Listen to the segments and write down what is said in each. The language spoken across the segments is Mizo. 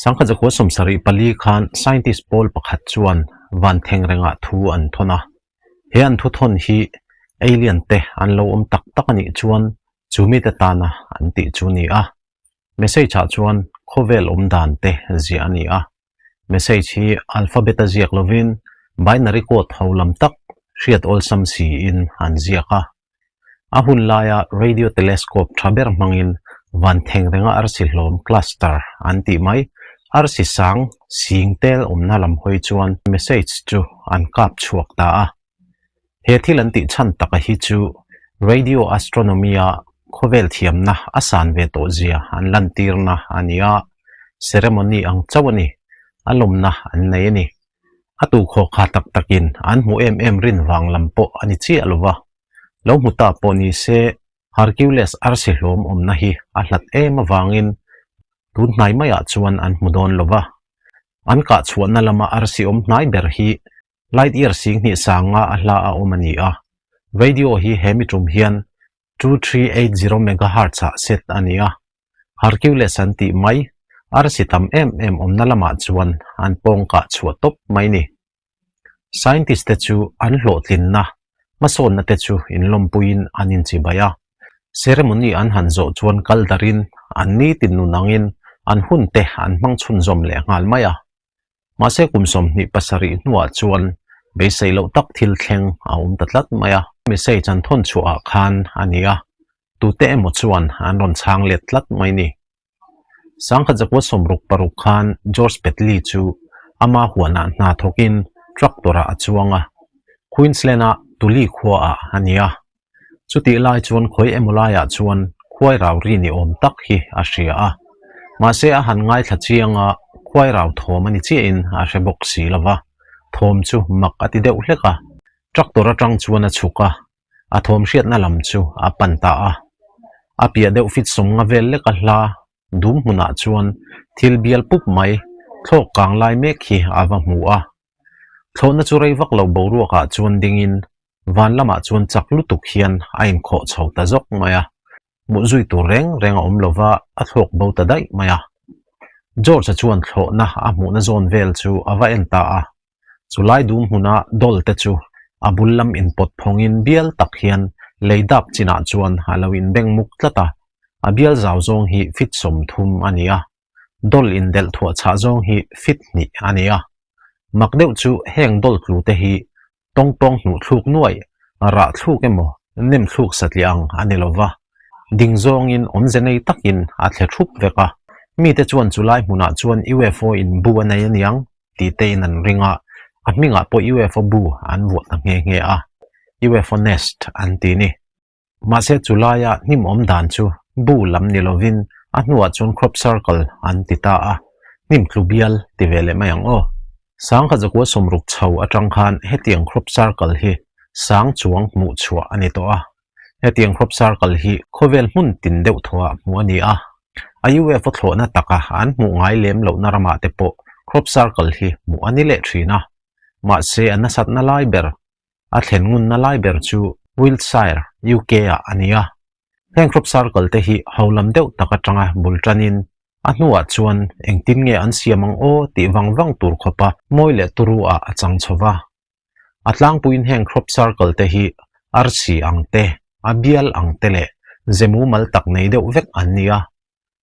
Sangkhat zakua 74 khan scientist pawl pakhat chuan van thengrengah thu an thawn a. He an thu thawn hi alien te an lo awm tak tak a nih chuan chu mite tana an tih chu ni a. Message ah chuan khawvel awm dan te ziah a ni a. Message hi alphabet a ziak lovin binary code ho lam tak hriat awlsam siin an ziak a. A hun laia radio telescope tha ber hmangin van thengrenga arsi hlawm cluster an tih mai arsi sang sing tel awmna lam hawi chuan message chu an kap chhuak ta a. He thil an tih chhan taka hi chu radio astronomy-a khawvel thiamna a san ve tawh zia an lantirna a ni a, ceremony ang chauh a ni, a lawmna an nei a ni. A tukhaw kha tak takin an hmu em em rin vang lam pawh a ni chiah lo va. Lo hmu ta pawh ni se, Hercules arsi hlawm awmna hi a hlat em avangin tun hnai maiah chuan an hmu dawn lo va. An kah chhuahna lama arsi awm hnai ber hi light year 2000 sanga a hla a awm a ni a. Radio hi he mi tum hian 2380 megahertz ah set a ni a. Hercules an tih mai, arsi tam em em awmna lamah chuan an pawng kah chhuah tawp mai ni. Scientist te chu an hlawhtlinna, hmasawnna te chu inlawmpuiin an inchibai a. Ceremony an han zawh chuan kal darin an nitin nun angin an hun te an hmang chhunzawm leh nghal mai a. Mahse kum 27 hnuah chuan beisei loh tak thil thleng a awm ta tlat mai a. Message an thawn chhuahah khan a ni a, tute emaw chuan an rawn chhang let tlat mai ni. Sangkhat zakua 66 khan George Petley chu ama huanah hna thawkin tractor-ah a chuang a, Queensland-a Tully khuaah a ni a. Chutih lai chuan khawi emaw laiah chuan khuai rau ri ni awm tak hi a hria a. Mahse a han ngaithla chiang a, khuai rau thawm a ni chiahin a hre bawk si lo va, thawm chu mak a ti deuh hlek a. Tractor atang chuan a chhuk a, a thawm hriatna lam chu a pan ta a. A piah deuh fit 50 vel lek a hla dum hmunah chuan thil bial pup mai thlawk kang lai mek hi a va hmu a. Thlawhna chu rei vak lo boruakah chuan dingin van lamah chuan chak lutuk hian a inkhawh chho ta zawk mai a. Hmuh zui tur reng reng a awm lova a thlawk bo ta daih mai a. George-a chuan thlawhna a hmuhna zawn vel chu a va en ta a. Chu lai dum hmuna dawl te chu a bul lam inpawt phawngin bial tak hian lei dap chinah chuan a lo inbeng muk tlat a, a bial zau zawng hi fit 30 a ni a, dawl indelh thuah chhah zawng hi fit 2 a ni a. Mak deuh chu heng dawl tlu te hi tawng tawng hnuh thluk nuai, rah thluk emaw nem thluk satliah ang a ni lo va, ding zawngin awmze nei takin a thle thup vek a. Mite chuan chu lai hmunah chuan UFO in bu a nei aniang tih te in an ring a, a hmingah pawh UFO bu an vuah ta nghe nghe a, UFO nest an ti ni. Mahse chu laia hnim awm dan chu bu lam ni lovin a hnuah chuan crop circle an ti ta a, hnim tlu bial ti ve leh mai ang aw. Sangkhat zakua 60 chho atang khan hetiang crop circle hi sang chuang hmuh chhuah a ni tawh a. Hetiang crop circle hi khawvel hmun tin deuh thawhah hmuh a ni a. A UFO thlawhna taka an hmuh ngai lem lohna ramah te pawh crop circle hi hmuh a ni leh thin a. Mahse a nasatna lai ber, a thlen ngunna lai ber chu Wiltshire, UK ah a ni a. Heng crop circle te hi ho lam deuh tak atanga bul tanin a hnuah chuan engtin nge an siam ang aw tih vang vang tur khawpa mawi leh turu ah a chang chho va. A tlangpuiin heng crop circle te hi arsi ang te, a bial ang te leh ze mumal tak nei deuh vek an ni a.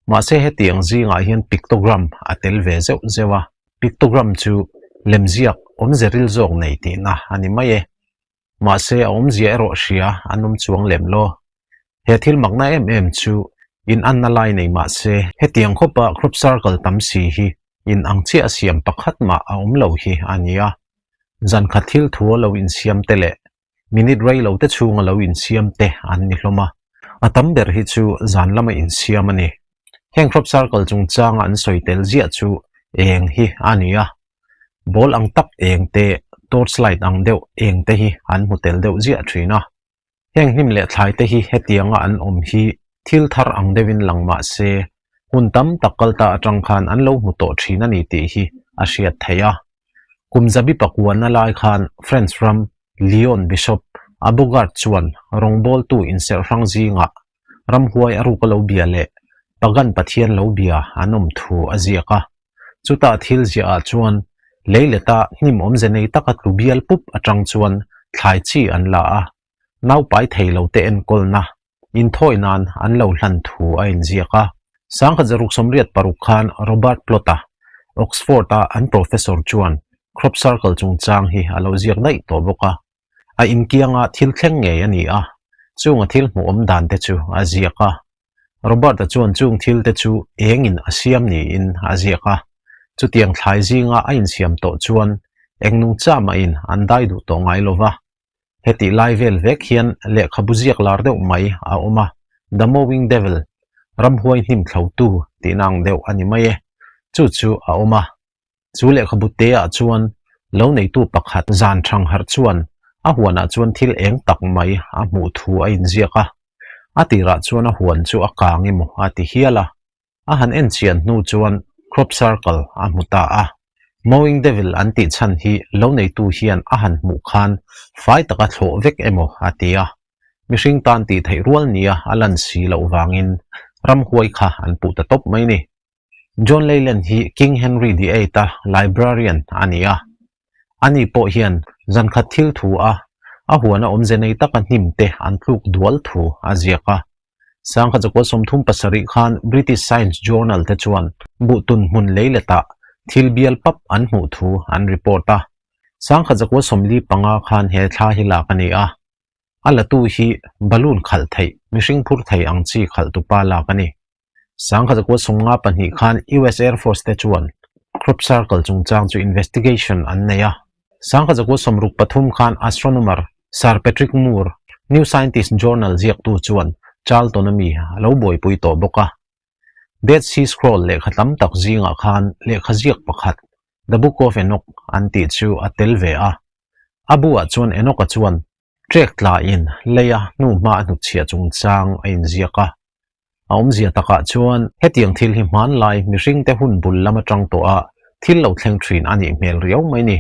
Mahse hetiang zingah hian pictogram a tel ve zeuh zeuh a, pictogram chu lemziak awmze ril zawk nei tihna a ni mai e. Mahse a awmzia erawh hria an awm chuang lem lo. He thil makna em em chu in anna lai nei mahse hetiang khawpa crop circle tam si hi in ang chiah a siam pakhat mah a awm lo hi a ni a. Zan khat thil thu a lo insiam te leh minute rei lo te chhunga lo insiam te an ni hlawm a. A tam ber hi chu zan lama insiam a ni. Heng crop circle chungchanga an sawi tel ziah chu eng hi a ni a. Ball ang tak eng te, torch light ang deuh eng te hi an hmu tel deuh ziah thin a. Heng hnim leh thlai te hi hetianga an awm hi thil thar ang deuhin lang mah se, hun tam tak kal ta atang khan an lo hmu tawh thin a ni tih hi a hriat theih a. Kum zabi pakuana lai khan French ram Lyon Bishop Abogard chuan rawngbawltu inserh hrang zingah ramhuai a ruka lo bia leh pagan pathian lo bia an awm thu a ziak a. Chuta thil ziah ah chuan leileta hnim awmze nei taka tlu bial pup atang chuan thlai chi an la a, naupai thei lo te enkawlna inthawi nan an lo hlan thu a inziak a. Sangkhat zaruk 86 khan Robert Plot-a, Oxford-a an professor chuan crop circle chungchang hi a lo ziak daih tawh bawk a. A inkianga thil thleng ngei a ni a, chunga thil hmuhawm dan te chu a ziak a. Robert-a chuan chung thil te chu engin a siam niin a ziak a, chutiang thlai zinga a insiam tawh chuan eng nungcha mahin an dai duh tawh ngai lo va. Hetih lai vel vek hian lehkhabu ziak lar deuh mai a awm a, The Mowing Devil, Ramhuai hnim thlotu tihna ang deuh a ni mai e, chu chu a awm a. Chu lehkhabu te ah chuan lo neitu pakhat zan thang harh chuan a huanah chuan thil eng tak mai a hmuh thu a inziak a. A tirah chuan a huan chu a kang emaw a ti hial a. A han en chian hnu chuan crop circle a hmu ta a. Mowing devil an tih chhan hi lo neitu hian a han hmuh khan fai taka thlawh vek emaw a ti a. Mihring tan tih theih rual nia a lan si loh vangin ramhuai kha an puh ta tawp mai ni. John Leyland hi King Henry the Eighth-a librarian a ni a. Ani pawh hian zan khat thil thu a, a huana awmze nei taka hnim te an tluk dual thu a ziak a. Sangkhat zakua 37 khan British Science Journal te chuan buhtun hmun leiletah thil bial pap an hmuh thu an report a. Sangkhat zakua 45 khan he thla hi lak a ni a. A latu hi balloon khalh theih, mihring phur thei ang chi khalh tupa lak a ni. Sangkhat zakua 52 khan US Air Force te chuan crop circle chungchang chu investigation an nei a. Sangkhat zakua 63 khan astronomer Sir Patrick Moore, New Scientist journal ziaktu chuan Charlton-a mi a lo buaipui tawh bawk a. Dead Sea Scroll lehkha tam tak zingah khan lehkha ziak pakhat, The Book of Enoch an tih chu a tel ve a. A buah chuan Enoch-a chuan Trek tlain leia hnuhma a hnutchhiah chungchang a inziak a. A awmzia takah chuan hetiang thil hi hmanlai mihringte hun bul lam atang tawh a thil lo thleng thin a nih hmel riau mai ni.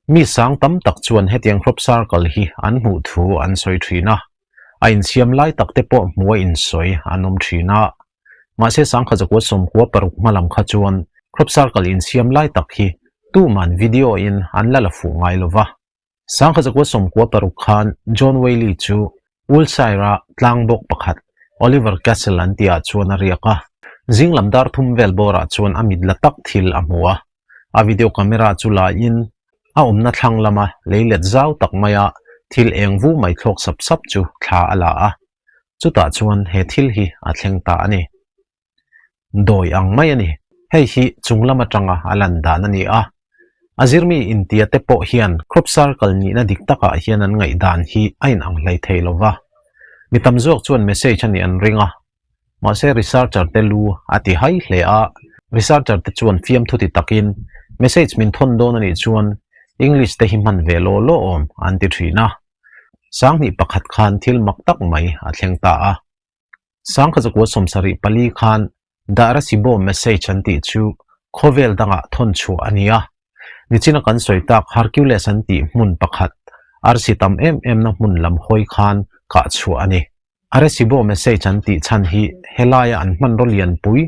Mi sang tam tak chuan hetiang crop circle hi an hmuh thu an sawi thin a. A insiam lai tak te pawh hmuh a insawi an awm thin a. Mahse sangkhat zakua 96 hma lam kha chuan crop circle insiam lai tak hi tuman video in an la la fuh ngai lova. Sangkhat zakua 96 khan John Whaley chu Wiltshire-a tlang bawk pakhat Oliver Castle an tihah chuan a riak a. Zing lam dar thum vel bawrah chuan a mit la tak thil a hmu a. A video camera chu laiin a awmna thlang lama leilet zau tak maia thil eng vu mai thlawk sap sap chu thla a la a. Chutah chuan he thil hi a thleng ta a ni. Dawi ang mai a ni. Hei hi chung lam atanga a lan dan a ni a. A zirmi intia te pawh hian crop circle nihna dik takah hian an ngaihdan hi a inang hlei thei lo va. Mi tam zawk chuan message a nih an ring a. Mahse researcher te lu a ti hai hle a. Researcher te chuan fiamthu ti takin message min thawn dawn a nih chuan English te hi hman ve law law awm an ti thin a. 2001 khan thil mak tak mai a thleng ta a. Sangkhat zakua 74 khan Darasibo message an tih chu khawvel dangah thawn chhuah a ni a. Nichina kan sawi tak Hercules an tih hmun pakhat arsi tam em em na hmun lam hawi khan kah chhuah a ni. Arecibo message an tih chhan hi helaia an hmanraw lianpui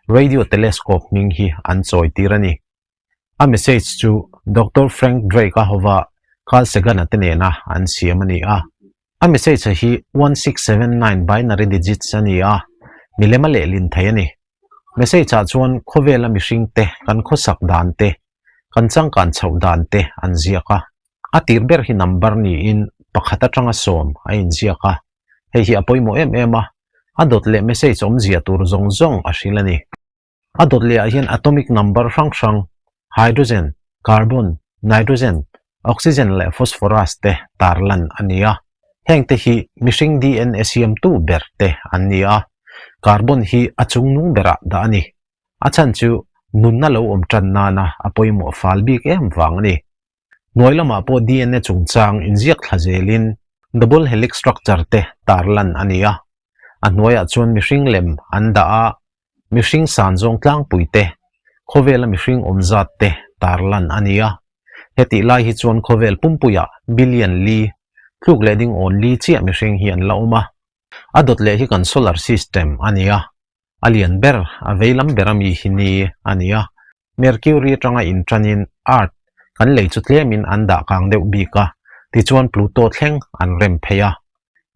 radio telescope hming hi an chawi tir a ni. A message chu Doctor Frank Drake-a hova Carl Sagan-a te nena an siam a ni a. A message hi 1679 binary digits a ni a, milem a lehlin thei a ni. Message-ah chuan khawvela mihring te kan khawsak dan te, kan changkan chhoh dan te an ziak a. A tir ber hi number niin pakhat atanga sawm a inziak a. Hei hi a pawimawh em em a, a dawt leh message awmzia tur zawng zawng a hrilh a ni. A dawt lehah hian atomic number hrang hrang, hydrogen, carbon, nitrogen, oxygen leh phosphorus te tarlan a ni a. Hengte hi mihring DNA siamtu ber te an ni a. Carbon hi a chungnung berah dah a ni. A chhan chu nunna lo awm tan nana a pawimawh fal bik em vang a ni. Hnuai lamah pawh DNA chungchang inziak thla zelin double helix structure te tarlan a ni a. A hnuaiah chuan mihring lem an dah a, mihring san zawng tlangpui te, khawvela mihring awm zat te tarlan a ni a. Hetih lai hi chuan khawvel pumpuiah billion li, tluk leh ding awn li chiah mihring hi an la awm a. A dawt leh hi kan solar system a ni a. A lian ber, a vei lam ber ami hi ni a ni a. Mercury atanga inṭanin Earth kan lei chu tlemin an dah kang deuh bik a, tichuan Pluto thleng an rem phei a.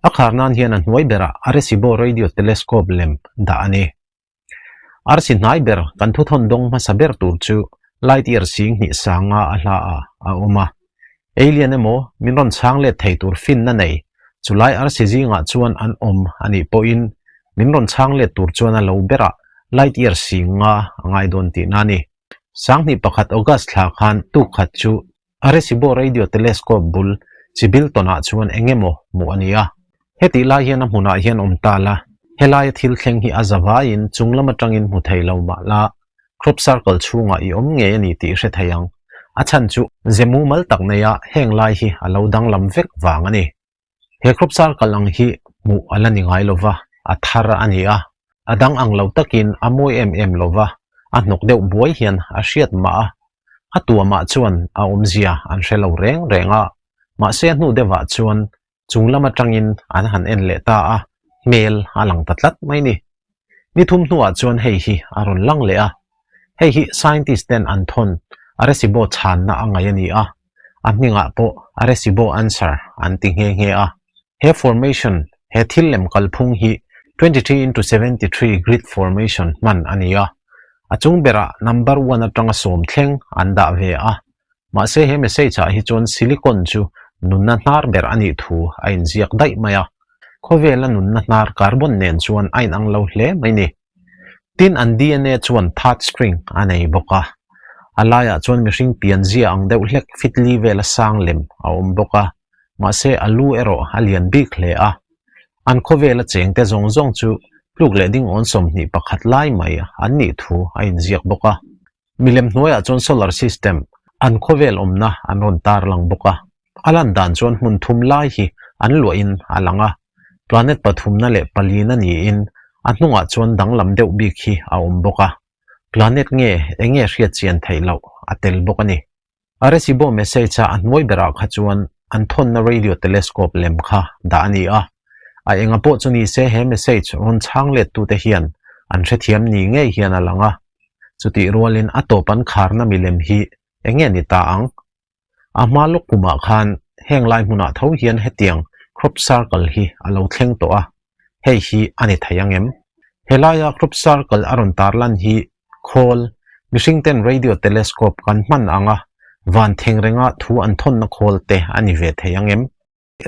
A khar nan hian a hnuai berah Arecibo radio telescope lem dah a ni. Arsi hnai ber kan thuthawn dawng hmasa ber tur chu light year 2000 sanga a hla ah a awm a. Alien emaw min rawn chhang let thei tur finna nei chulai arsi zingah chuan an awm a nih pawhin min rawn chhang let tur chuan a lo berah light year 5000 a ngai dawn tihna a ni. 2001 August thla khan tuk khat chu Arecibo radio telescope bul Chibilton-ah chuan eng emaw hmuh a ni a. Hetih lai hian a hmunah hian awm ta la, helaia thil thleng hi a za vaiin chung lam atangin hmu thei lo mah la, crop circle chhungah i awm ngei a ni tih hre thei ang. A chhan chu ze mumal tak neia heng lai hi a lo danglam vek vang a ni. He crop circle ang hi hmuh a la ni ngai lo va, a thar a ni a. A dang ang lo takin a mawi em em lo va, a hnawk deuh buai hian a hriat mah a. A tuamah chuan a awmzia an hre lo reng reng a, mahse a hnu deuhah chuan chung lam atangin an han en leh ta a, hmel a lang ta tlat mai ni. Ni thum hnuah chuan hei hi a rawn lang leh a, hei hi scientist ten an thawn Arecibo chhanna a ngaih a ni a, a hmingah pawh Arecibo answer an ti nghe nghe a. He formation, he thil lem kalphung hi 23×73 grid formation hman a ni a, a chung berah number one atanga sawm thleng an dah ve a, Mahse he message ah hi chuan silicon chu nunna hnar ber a nih thu a inziak daih mai a, khawvela nunna hnar carbon nen chuan a inang lo hle mai ni. Tin an DNA chuan third string a nei bawk a, a laiah chuan mihring pianzia ang deuh hlek fitli vela sang lem a awm bawk a, mahse a lu erawh a lian bik hle a. An khawvela chengte zawng zawng chu tluk leh ding awn 21 lai mai an nih thu a inziak bawk a. Milem hnuaiah chuan solar system, an khawvel awmna an rawn tar lang bawk a. A lan dan chuan hmun thum lai hi an luahin a lang a. Planet pathumna leh palina niin a hnungah chuan danglam deuh bik hi a awm bawk a. Planet nge eng nge hriat chian theih loh a tel bawk a ni. Arecibo message-a a hnuai berah kha chuan an thawnna radio telescope lem kha dah a ni a. A enga pawh chu ni se he message rawn chhang lettute hian an hrethiam ni ngei hian a lang a. Chutih rualin a tawp an kharna milem hi eng nge ni ta ang? A hma lawk kumah khan heng lai hmunah tho hian hetiang crop circle hi a lo thleng tawh a, hei hi a ni thei ang em? Helaia crop circle a rawn tarlan hi Khawl, mihring ten radio telescope kan hman ang a, van theng renga thu an thawnna khawl te a ni ve thei ang em?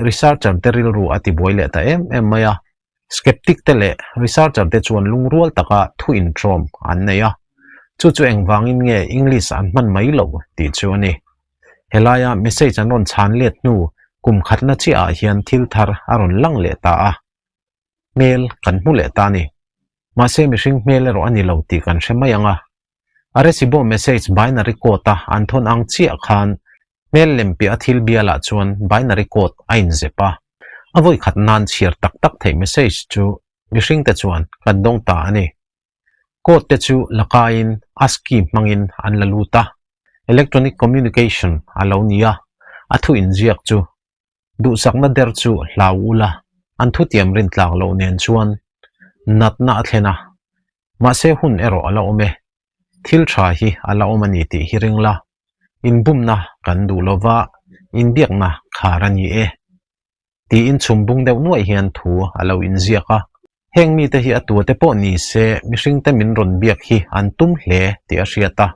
Researcher te rilru a tibuai leh ta em em mai a. Skeptic te leh researcher te chuan lungrual taka thu intrawm an nei a. Chu chu engvangin nge English an hman mai lo tih chu a ni. Helaia message an rawn chhan let hnu kum khatna chiahah hian thil thar a rawn lang leh ta a. Hmel kan hmu leh ta a ni. Mahse mihring hmel erawh a ni lo tih kan hre mai ang a. Arecibo message binary code a an thawn ang chiah khan hmel lem piah a thil bialah chuan binary code a inzep a. A vawi khat nan chhiar tak tak theih message chu mihring te chuan kan dawng ta a ni. Code te chu la kaiin ASCII hmangin an la lut a. Electronic communication a lo ni a, a thu inziak chu Duhsakna der chu hlau ula, an thutiam rintlak loh nen chuan natna a thlen a, mahse hun erawh a la awm e. Thil tha hi a la awm a ni tih hi ring la, inbumna kan duh lova inbiakna khar a ni e. Tiin chhum bung deuh nuaih hian thu a lo inziak a. Heng mite hi a tuate pawh ni se mihringte min rawn biak hi an tum hle tih a hriat a,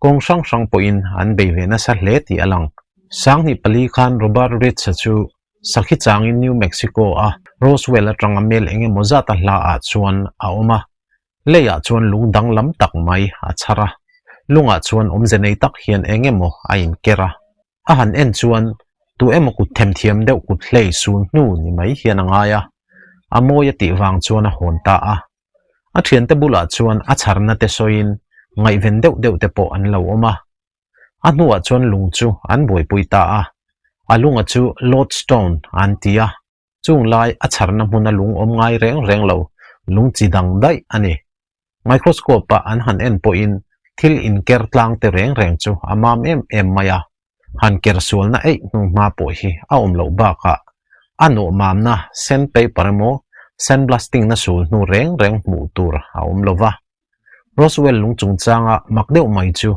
kawng hrang hrang pawhin an bei ve nasa hle tih a lang. 2004 khan Robert Ritz-a chu sakhi changin New Mexico-a Roswell atanga mel eng emaw zata hlaah chuan a awm a, leiah chuan lung danglam tak mai a chhar a, lungah chuan awmze nei tak hian eng emaw a inker a. A han en chuan tu emaw kut themthiam deuh kut hlei sul hnu ni mai hian a ngai a, a mawi a tih vang chuan a hawn ta a. A thiante bulah chuan a chharna te sawiin ngaihven deuh deuh te pawh an lo awm a. A hnuah chuan lung chu an buaipui ta a, a lunga chu lodestone an ti a, Chung lai a chharna hmuna lung awm ngai reng reng lo, lung chi dang daih a ni. Microscope-a an han en pawhin thil inker tlang te reng reng chu a mam em em mai a, han ker sualna eih hnu hma pawh hi a awm loh bakah a nawh mamna sandpaper emaw sandblasting-na sul hnu reng reng hmuh tur a awm lo va. Roswell lung chungchanga mak deuh mai chu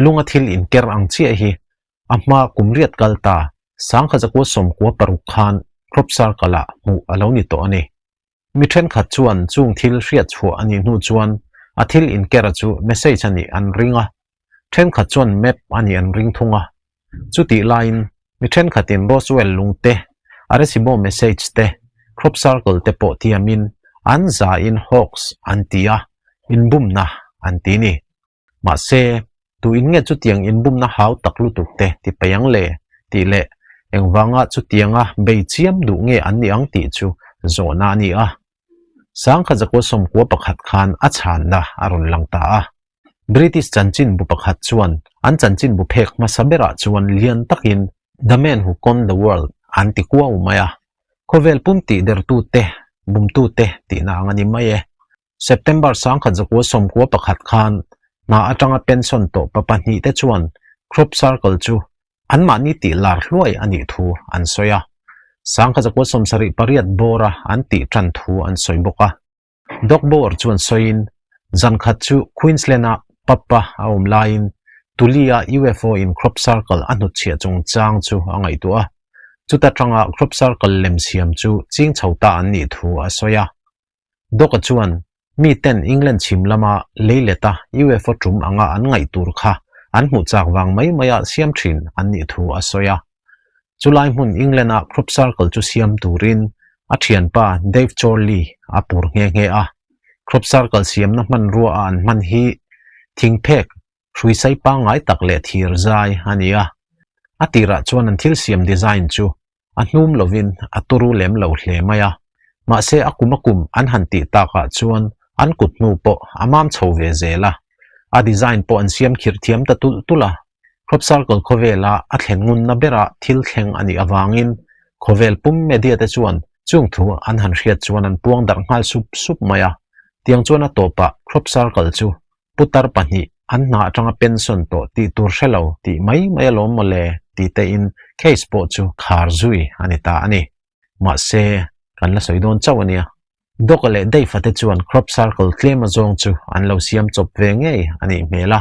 lunga thil inker ang chiah hi a hma kum riat kal ta sangkhat zakua sawmkua paruk khan crop circle ah hmuh a lo ni tawh a ni. Mi thenkhat chuan chung thil hriat chhuah a nih hnu chuan a thil inkera chu message a nih an ring a, thenkhat chuan map a nih an ring thung a. Chutih laiin mi thenkhatin Roswell lung te, Arecibo message te, crop circle te pawh tiamin an zain hoax an ti a, inbumna an ti ni. Mahse, tuin nge chutiang inbumna hau tak lutuk te ti peih ang le? tih leh engvanga chutianga bei chiam duh nge an nih ang tih chu zawhna a ni a. Sangkhat zakua sawmkua pakhat khan a chhanna a rawn lang ta a. British chanchinbu pakhat chuan an chanchinbu phek hmasa berah chuan lian takin The Man Who Conned the World an ti kuau mai a. Khawvel pum tihdertute, bumtute tihna ang a ni mai e. September sangkhat zakua sawmkua pakhat khan hna atanga pension tawh pa pahnihte chuan crop circle chu anmahni tih lar hluai a nih thu an sawi a. Sangkhat zakua 78 bawra an tih tan thu an sawi bawk a. Doc Bower chuan sawiin, zan khat chu Queensland-a pub-a a awm laiin Tuli-a UFO in crop circle a hnutchhiah chungchang chu a ngaihtuah a. Chuta tanga crop circle lem siam chu ching chho ta an nih thu a sawi a. Doc-a chuan mi ten England chhim lama lei leta UFO tum anga an ngaih tur kha an hmuh chak vang mai maia siam thin an nih thu a sawi a. Chulai hmun England-a crop circle chu siam turin a thianpa Dave Chorley a pur nghe nghe a. Crop circle siamna hmanrua a an hman hi thingphek hruisai pangngai tak leh thir zai a ni a. A tirah chuan an thil siam design chu a hnum lovin a turu lem lo hle mai a. Mahse a kum a kum an han tih takah chuan an kut hnu pawh a mam chho ve zel a. A design pawh an siam khirh thiam ta tulh tulh a. Crop circle khawvela a thlen ngunna bera thil thleng a nih avangin khawvel pum media te chuan chung thu an han hriat chuan an puang darh nghal sup sup mai a. Tiang chuan a tawpah crop circle chu putar pahnih an hna atanga pension tawh tih tur hre lo tih mai mai alawm mawle ti tein case pawh chu khar zui a ni ta a ni. Mahse, kan la sawi dawn chauh a nia. Doc-a leh Dave-a te chuan crop circle tlem azawng chu an lo siam chawp ve ngei a nih hmel a.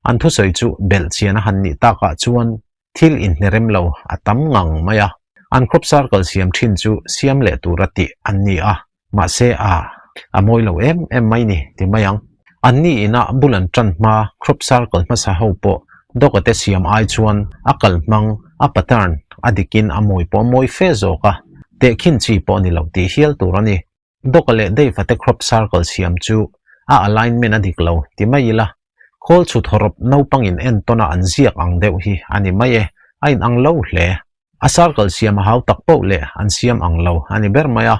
An thusawi chu belh chian a han nih takah chuan thil inhnerem lo a tam ngang mai a. An crop circle siam thin chu siam leh tura tih an ni a. Mahse a, a mawi lo em em mai ni ti mai ang. An ni ina bul an tan hma crop circle hmasa ho pawh Doc-a te siam ai chuan a kal hmang, a pattern, a dikin a mawi pawh a mawi fe zawk a, tehkhin chi pawh a ni lo tih hial tur a ni. Doc-a leh Dave-a te crop circle siam chu a alignment a dik lo ti mai ila, khawl chhut hawrawp naupangin entawna an ziak ang deuh hi a ni mai e, a inang lo hle. A circle siam a hau tak poh leh an siam ang lo a ni ber mai a.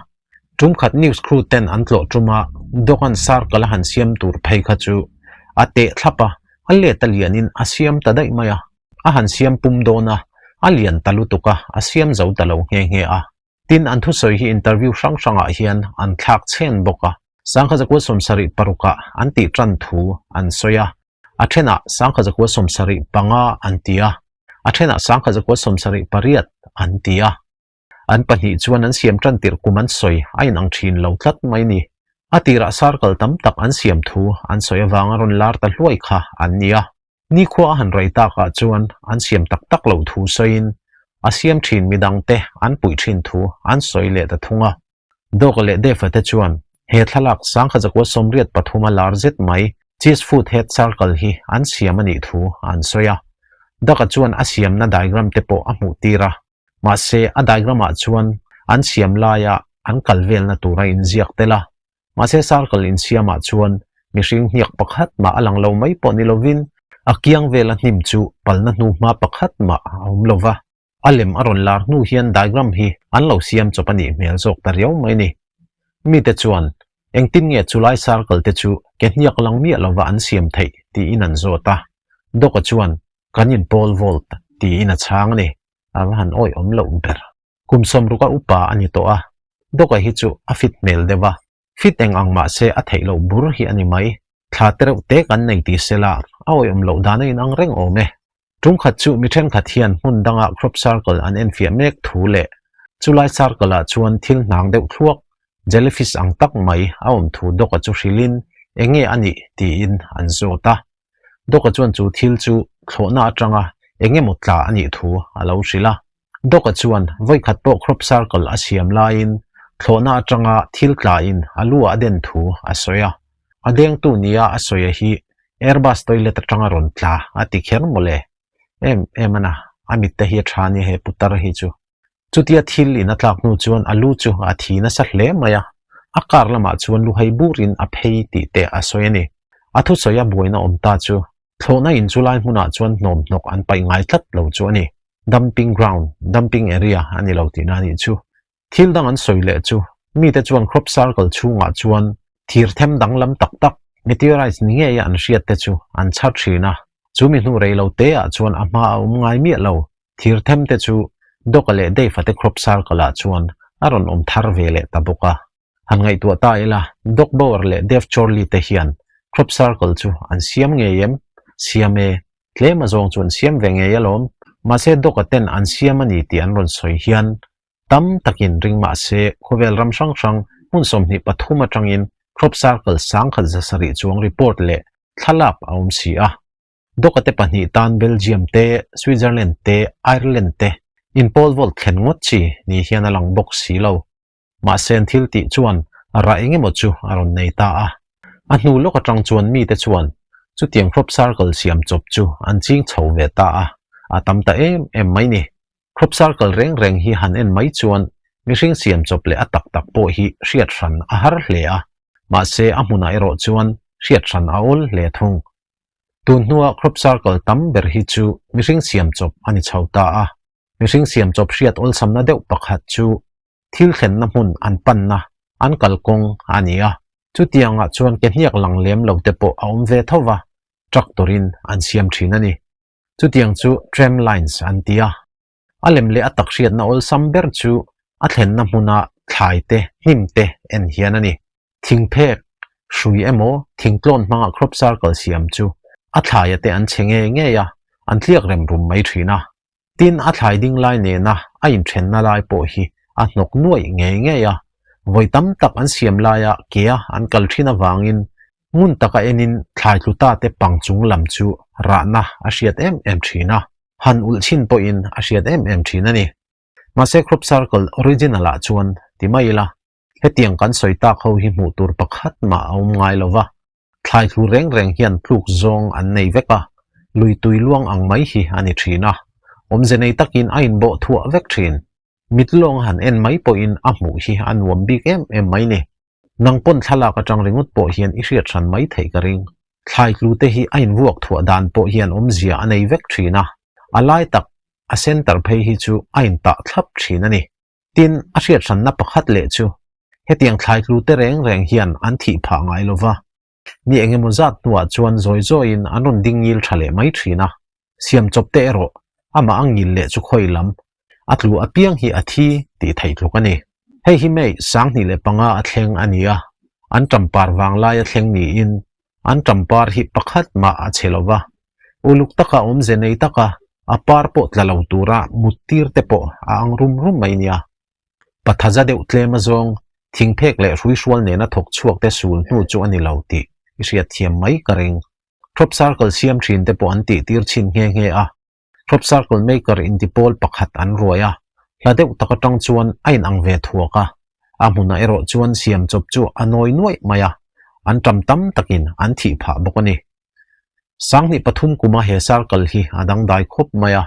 Tum khat news crew ten an tlawh tum a, Doc-a'n circle a han siam tur phei kha chu a teh thlap a, a let a lianin a siam ta daih mai a. A han siam pum dawn a, a lian ta lutuk a, a siam zo ta lo nghe nghe a. Tin, an thusawi hi interview hrang hrangah hian an thlak chhen bawk a. Sangkhat zakua 75 ah an tih tan thu an sawi a, a thenah sangkhat zakua 75 an ti a, a thenah sangkhat zakua 78 an ti a. An pahnih chuan an siam tan tirh kum an sawi a inang thin lo tlat mai ni. A tirah circle tam tak an siam thu an sawi avanga rawn lar ta hluai kha an ni a. Nikhua a han rei takah chuan an siam tak tak loh thu sawiin a siam thin midangte an puih thin thu an sawi leh ta thung a. Doc-a leh Dave-a te chuan he thlalak sangkhat zakua 83 a lar zet mai Cheese Food Head Circle hi an siam a nih thu an sawi a. Doc-a chuan a siamna diagram te pawh a hmuh tir a. Mahse a diagram-ah chuan an siam laia an kal velna tur a inziak tel a. Mahse circle insiamah chuan mihring hniak pakhat mah a lang lo mai pawh ni lovin a kiang vela hnim chu palna hnuhma pakhat mah a awm lo va. A lem a rawn lar hnu hian diagram hi an lo siam chawp a nih hmel zawk ta riau mai ni. Mite chuan engtin nge chulai circle te chu ke hniak lang miah lova an siam theih tiin an zawt a. Doc-a chuan kan in pole vault tiin a chhang a ni. A va han awihawm loh ber. Kum sawmruka upa a ni tawh a, Doc-a hi chu a fit hmel deuh a, fit eng ang mah se a theih loh bur hi a ni mai. Thla te reuh te kan nei ti se la, a awihawm loh dan a inang reng awm e. Tum khat chu mi thenkhat hian hmun danga crop circle an enfiah mek thu leh chulai circle ah chuan thil hnang deuh thluak, jellyfish ang tak mai a awm thu Doc-a chu hrilhin. Eng nge a nih? tiin an zawt a. Doc-a chuan chu thil chu thlawhna atanga eng emaw tla a nih thu a lo hrilh a. Doc-a chuan vawikhat pawh crop circle a siam laiin thlawhna atanga thil tlain a lu ah a den thu a sawi a. A dengtu nia a sawi a hi Airbus toilet atanga rawn tla a ti kher mawle. Em em a na, a mitte hi a tha nia he putar hi chu. Chutia thil in a tlak hnu chuan a lu chu a thi nasa hle mai a, a car lamah chuan luhai burin a phei tih te a sawi a ni. A thusawi a buaina awm ta chu thlawhna in chu lai hmunah chuan hnawmhnawk an paih ngai tlat lo chu a ni. Dumping ground, dumping area a ni lo tihna a nih chu. Thil dang an sawi leh chu mite chuan crop circle chhungah chuan thir them danglam tak tak, meteorites ni ngeia an hriat te chu an chhar thin a, chu mi hnu rei lo te ah chuan a hma a awm ngai miah lo. Thir them te chu Doc-a leh Dave-a te crop circle ah chuan a rawn awm thar ve leh ta bawk a. Han ngaihtuah ta ila, Doc Bower leh Dave Chorley te hian crop circle chu an siam ngei em? Siam e. Tlem a zawng chu an siam ve ngei alawm. Mahse Doc-a ten an siam a ni tih an rawn sawi hian tam takin ring mah se khawvel ram hrang hrang hmun 23 atangin crop circle 1700 chuang report leh thlalak a awm si a. Doc-a te pahnih tan Belgium te, Switzerland te, Ireland te in pole vault thlen ngawt chi ni hian a lang bawk si lo. Mahse an thil tih chuan rah eng emaw chu a rawn nei ta a. A hnu lawk atang chuan mite chuan chutiang crop circle siam chawp chu an ching chho ve ta a, a tam ta em em mai ni. Crop circle reng reng hi han en mai chuan mihring siam chawp leh a tak tak pawh hi hriat hran a har hle a, mahse a hmunah erawh chuan hriat hran a awl hle thung. Tun hnua crop circle tam ber hi chu mihring siam chawp a ni chho ta a. Mihring siam chawp hriat awlsamna deuh pakhat chu thil thlenna hmun an panna, an kalkawng a ni a. Chutiangah chuan ke hniak lang lem lo te pawh a awm ve tho va, tractor in an siam thin a ni. Chutiang chu tram lines an ti a. A lem leh a tak hriatna awlsam ber chu a thlenna hmuna thlai te, hnim te en hian a ni. Thingphek, hrui emaw thingtlawn hmanga crop circle siam chu a thlaia te an chhe ngei ngei a, an tliak rem rum mai thin a. Tin, a thlai ding lai nena a inthenna lai pawh hi a hnawk nuaih ngei ngei a. Vawi tam tak an siam laia kea an kal thin avangin ngun taka enin thlai tlu ta te pang chung lam chu rahna a hriat em em thin a. Han ulh chhin pawhin a hriat em em thin a ni. Mahse crop circle original ah chuan ti mai ila, hetiang kan sawi tak ho hi hmuh tur pakhat mah a awm ngai lo va, thlai thlu reng reng hian tluk zawng an nei vek a, lui tui luang ang mai hi a ni thin a, awmze nei takin a inbawh thuah vek thin. Mit lawng han en mai pawhin a hmuh hi a nuam bik em em mai ni. Nang pawn thlalak atang ringawt pawh hian i hriat hran mai theih ka ring. Thlai tlu te hi a invuak thuah dan pawh hian awmzia a nei vek thin a, a lai tak a center phei hi chu a intah thlap thin a ni. Tin, a hriat hranna pakhat leh chu hetiang thlai tlu te reng reng hian an thih phah ngai lo va, ni eng emaw zat hnuah chuan zawi zawiin an rawn ding ngil tha leh mai thin a, siam chawp te erawh amah a ngil leh chu khawi lam a tlu apiang hi a thi tih theih tluk a ni. Hei hi May 2005 a thleng a ni a, an ṭampar vanglai a thleng niin an ṭampar hi pakhat mah a chhe lo va, uluk taka awmze nei taka a par pawh tla lo tura mut tir te pawh a ang rum rum mai nia. Pathaza deuh tlem azawng thingphek leh hruihrual nena thawk chhuak te sul hnu chu a ni lo tih i hriat thiam mai ka ring. Crop circle siam thin te pawh an tih tir chhin nghe nghe a. Crop circle maker inti pawl pakhat an ruai a, hla deuh tak atang chuan a inang ve thuak a. A hmunah erawh chuan siam chawp chu a nawi nuaih mai a, an ṭam tam takin an thih phah bawk a ni. 2003 kuma he circle hi a dangdai khawp mai a,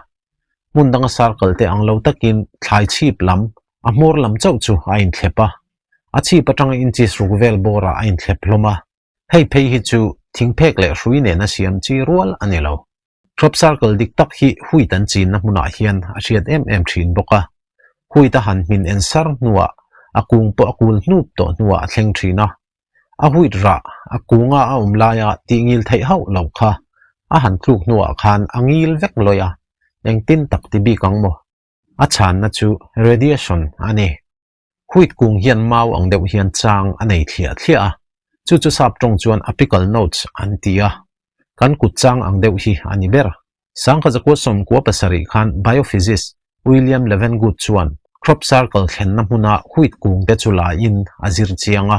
hmun danga circle te ang lo takin thlai chhip lam, a hmawr lam chauh chu a inthlep a, a chhip atanga inches ruk vel bawrah a inthlep hlawm a. Hei phei hi chu thingphek leh hrui nena siam chi rual a ni lo. Crop circle dik tak hi wheat an chinna hmunah hian a hriat em em thin bawk a. Wheat a han hmin en sar hnuah a kung pawh a kul hnup tawh hnuah a thleng thin a. A wheat rah a kunga a awm laia tih ngil theih hauh lo kha a han tluk hnuah khan a ngil vek lawih a, engtin tak ti bik ang maw? A chhanna chu radiation a ni. Wheat kung hian mau ang deuh hian chang a nei thliah thliah a, chu chu sap tawng chuan apical nodes an ti a, kan kut chang ang deuh hi a ni ber. 1997 khan biophysicist William Levengood chuan crop circle thlenna hmuna wheat kung te chu la in a zir chiang a.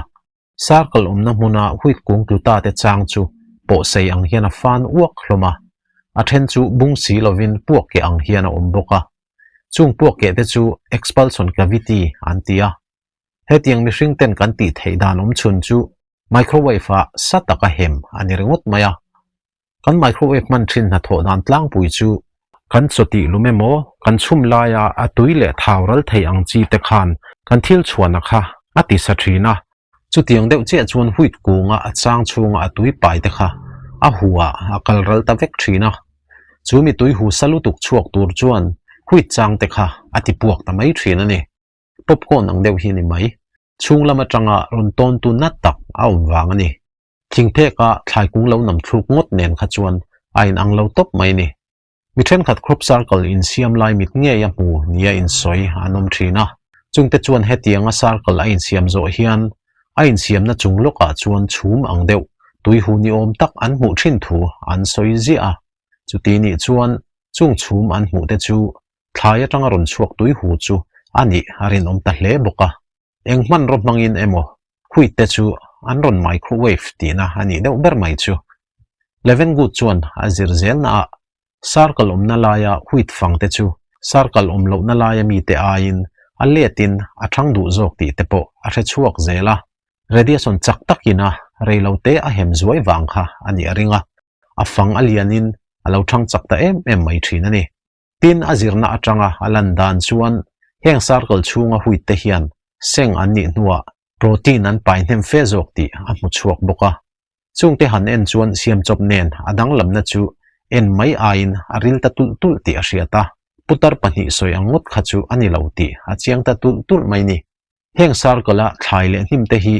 Circle awmna hmuna wheat kung tlu ta te chang chu pawhsei ang hian a fan uak hlawm a, a then chu bung si lovin puak keh ang hian a awm bawk a. Chung puak keh te chu expulsion cavity an ti a. Hetiang mihring ten kan tih theih dan awm chhun chu microwave ah sa taka hem a ni ringawt mai a. Kan microwave hman thin hnathawh dan tlangpui chu kan chaw tih lum emaw, kan chhum laia a tui leh thau ral thei ang chi te khan kan thil chhuahna kha a ti sa thin a. Chutiang deuh chiah chuan wheat kunga a chang chhunga a tui pai te kha a hu ah a kal ral ta vek thin a. Chu mi tui hu sa lutuk chhuak tur chuan wheat chang te kha a ti puak ta mai thin a ni. Popcorn ang deuh hi a ni mai. Chhung lam atanga rawn tawntu nat tak a awm vang a ni. Thingpheka thlai kung lo nam thluk ngawt nen kha chuan a inang lo tawp mai ni. Mi thenkhat crop circle insiam lai mit ngei a hmu nia insawi an awm thin a. Chungte chuan hetianga circle a insiam zawh hian a insiamna chung lawkah chuan chhum ang deuh tuihu ni awm tak an hmuh thin thu an sawi ziah a. Chuti nih chuan chung chhum an hmuh te chu thlai atanga rawn chhuak tuihu chu a nih a rinawm ta hle bawk a. Eng hmanraw hmangin emaw wheat te chu an rawn microwave tihna a nih deuh ber mai chu. Levengood chuan a zir zelna ah circle awmna laia wheat fang te chu circle awm lohna laia mite aiin a letin a thang duh zawk tih te pawh a hre chhuak zel a. Radiation chak takin a reilote a hem zuai vang kha a nih a ring a, a fang a lianin a lo thang chak ta em em mai thin a ni. Tin, a zirna atanga a lan dan chuan heng circle chhunga wheat te hian seng an nih hnuah protein an pai hnem fe zawk tih a hmu chhuak bawk a. Chungte han en chuan siamchawp nen a danglamna chu en mai aiin a ril ta tulh tulh tih a hriat a, putar pahnih sawi ang ngawt kha chu a ni lo tih a chiang ta tulh tulh mai ni. Heng circle a thlai leh hnim te hi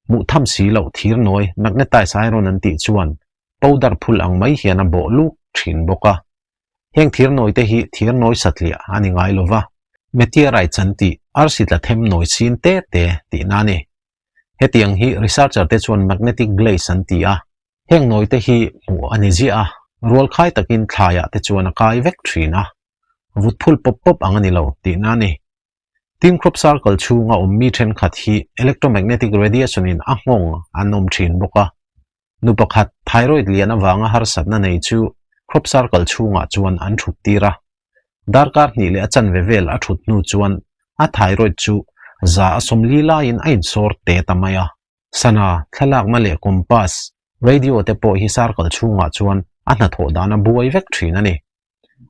hmuh tham si loh thir nawi magnetized iron an tih chuan powder phul ang mai hian a bawh luk thin bawk a. Heng thir nawi te hi thir nawi satliah a ni ngai lova, meteorites an tih arsi tla them nawi chin te te tihna a ni. Hetiang hi researcher te chuan magnetic glaze an ti a, heng nawi te hi hmuh a ni ziah a, rualkhai takin thlaiah te chuan a kai vek thin a, vut phul pawp pawp ang a ni lo tihna a ni. Tin crop circle chhunga awm mi thenkhat hi electromagnetic radiation in a nghawng an awm thin bawk a, Nu pakhat thyroid lian avanga harsatna nei chu crop circle chhungah chuan an thut tir a. Darkar hnih leh a chanve vel a thut hnu chuan a thyroid chu za a 40 laiin a insawr te ta mai a. Sana, thlalakna leh compass, radio te pawh hi circle chhungah chuan a hnathawh dan a buai vek thin a ni.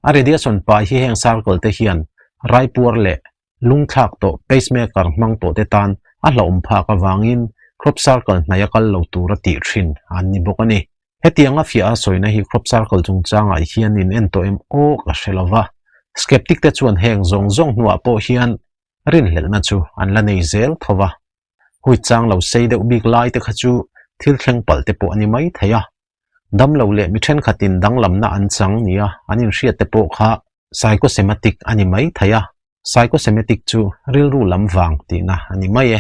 A radiation pai hi heng circle te hian raipuar leh Lungthlak tawh pacemaker hmang tawh te tan a hlauhawm phak avangin crop circle hnaih a kal lo tura tih thin an ni bawk a ni. Hetianga fiah a sawina hi crop circle chungchangah hian in en tawh em aw ka hre lo va. Skeptic te chuan heng zawng zawng hnuah pawh hian rinhlelhna chu an la nei zel tho va. Hui chang lo sei deuh bik lai te kha chu thil thleng palh te pawh a ni mai thei a. Damlo leh mi thenkhatin danglamna an chang nia an inhriat te pawh kha psychosomatic a ni mai thei a, psychosomatic chu rilru lam vang tihna a ni mai e.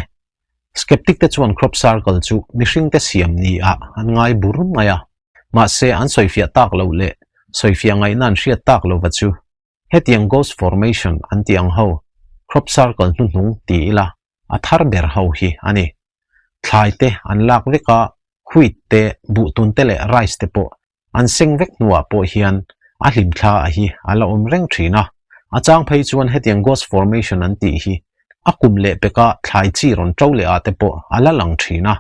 Skeptic te chuan crop circle chu mihringte siam ni-ah an ngai bur mai a, mahse an sawifiah tak loh leh sawifiah ngaihna an hriat tak lova chu hetiang ghost formation an tih ang ho crop circle hnuhnung ti ila a thar ber ho hi a ni. Thlai te an lak vek a, wheat te, buhtun te leh rice te pawh an seng vek hnuah pawh hian a hlimthla a hi a la awm reng thin a. A chang phei chuan hetiang ghost formation an tih hi a kum leh peka thlai chi rawn to leh ah te pawh a la lang thin a.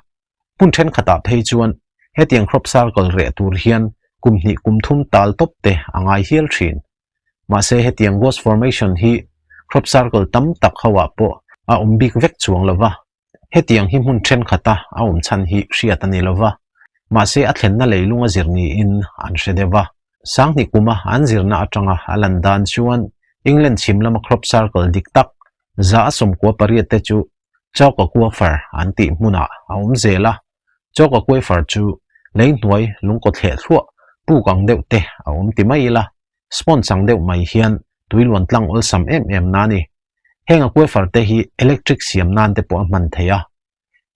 Hmun thenkhatah phei chuan hetiang crop circle reh tur hian kum hnih kum thum tal tawp te a ngai hial thin. Mahse hetiang ghost formation hi crop circle tam tak ho ah pawh a awm bik vek chuang lo va, hetiang hi hmun thenkhat a a awm chhan hi hriat a ni lo va, mahse a thlenna leilung a zir niin an hre deuh va. Sanghnih kuma an zirna atanga a lan dan chuan England chhim lama crop circle dik tak 198 te chu Chalk Aquifer an tih hmunah a awm zel a, Chalk Aquifer chu lei hnuai lungkaw thleh thluah puk ang deuh te a awm ti mai ila, sponge ang deuh mai hian tui luan tlang awlsam em em na a ni. Heng aquifer te hi electric siam nan te pawh a hman thei a.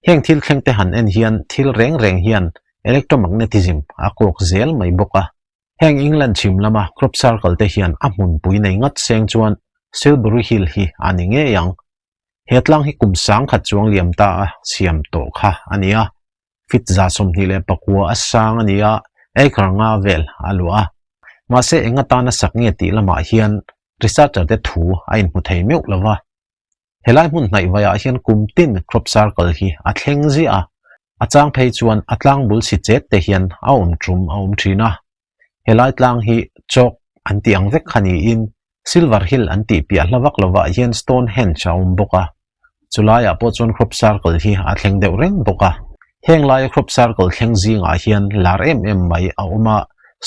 Heng thil thleng te han en hian thil reng reng hian electromagnetism a kawk zel mai bawk a. Heng England chhim lama crop circle te hian a hmunpui nei ngat seng chuan Silbury Hill hi a ni ngei ang. He tlang hi kum 10,000 chuang liam ta a siam tawh kha a ni a. Fit 129 a sang a ni a, acre nga vel a luah a. Mahse eng atana sak nge tih lamah hian researcher te thu a inhmu thei meuh lo va. Helai hmun hnaih vaiah hian kum tin crop circle hi a thleng ziah a, a chang phei chuan a tlang bul si chet te hian a awm tum a awm thin a. Helai tlang hi chalk an tih ang vek kha niin Silver Hill an tih piah hla vak lovah hian Stonehenge a awm bawk a. Chulaiah pawh chuan crop circle hi a thleng deuh reng bawk a. Heng laia crop circle thleng zingah hian lar em em mai a awm a,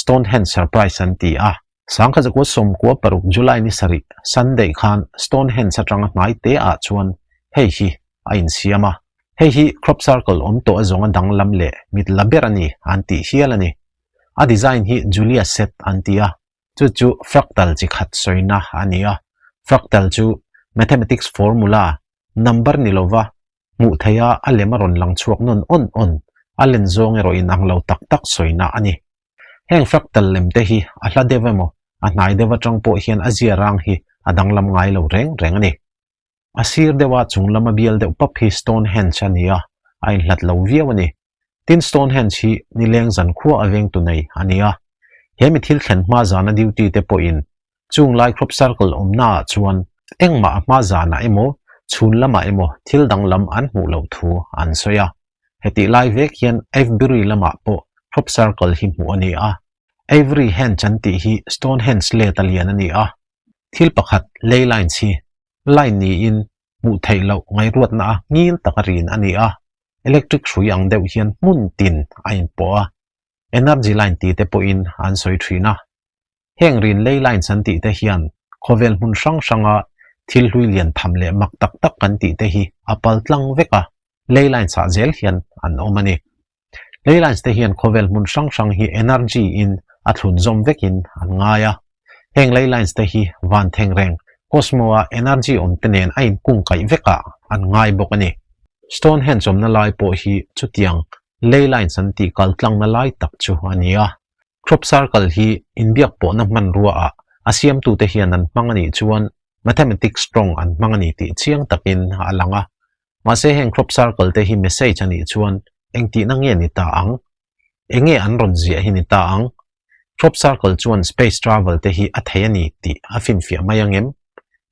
Stonehenge Surprise an ti a. 1996 July ni sarih, Sunday khan Stonehenge atanga hnai te ah chuan hei hi a insiam a. Hei hi crop circle awm tawh a zawnga danglam leh mit la ber a ni an tih hial a ni. A design hi Julia set an ti a, chu chu fractal chi khat sawina a ni a. Fractal chu mathematics formula, number ni lova hmuh theiha a lem a rawn lang chhuak nawn awn awn, a len zawng erawh inang lo tak tak sawina a ni. Heng fractal lem te hi a hla deuh emaw, a hnai deuh atang pawh hian a zia rang hi a danglam ngai lo reng reng a ni. A sir deuha chung lama bial deuh pap hi Stonehenge a ni a, a inhlat lo viau a ni. Tin Stonehenge hi nileng zan khua a vengtu nei a ni a. He mi thil thlen hma zana duty te pawhin chung lai crop circle awmna ah chuan engmah a hma zanah emaw chhun lamah emaw thil danglam an hmuh loh thu an sawi a. Hetih lai vek hian Avebury lamah pawh crop circle hi hmuh a ni a. Avery Henge an tih hi Stonehenge let a lian a ni a. Thil pakhat ley lines hi line niin hmuh theih loh ngaihruatna a ngil taka rin a ni a. Electric hrui ang deuh hian hmun tin a inpawh a. Energy line tih te pawhin an sawi thin a. Heng rin ley lines an tih te hian khawvel hmun hrang hranga thil hlui lian tham leh mak tak tak kan tih te hi a pal tlang vek a, ley lines ah zel hian an awm a ni. Ley lines te hian khawvel hmun hrang hrang hi energy in a thlun zawm vekin an ngai a. Heng ley lines te hi van theng reng, cosmo a energy awm te nen a inkung kaih vekah an ngai bawk a ni. Stonehenge awmna lai pawh hi chutiang ley lines an tih kal tlangna lai tak chu a ni a. Crop circle hi inbiak pawhna hmanrua ah a siamtute hian an hmang a nih chuan mathematics tawng an hmang a ni tih chiang takin a lang a. Mahse heng crop circle te hi message a nih chuan engtihna nge ni ta ang? Enge an rawn ziah hi ni ta ang? Crop circle chuan space travel te hi a thei a ni tih a finfiah mai ang em?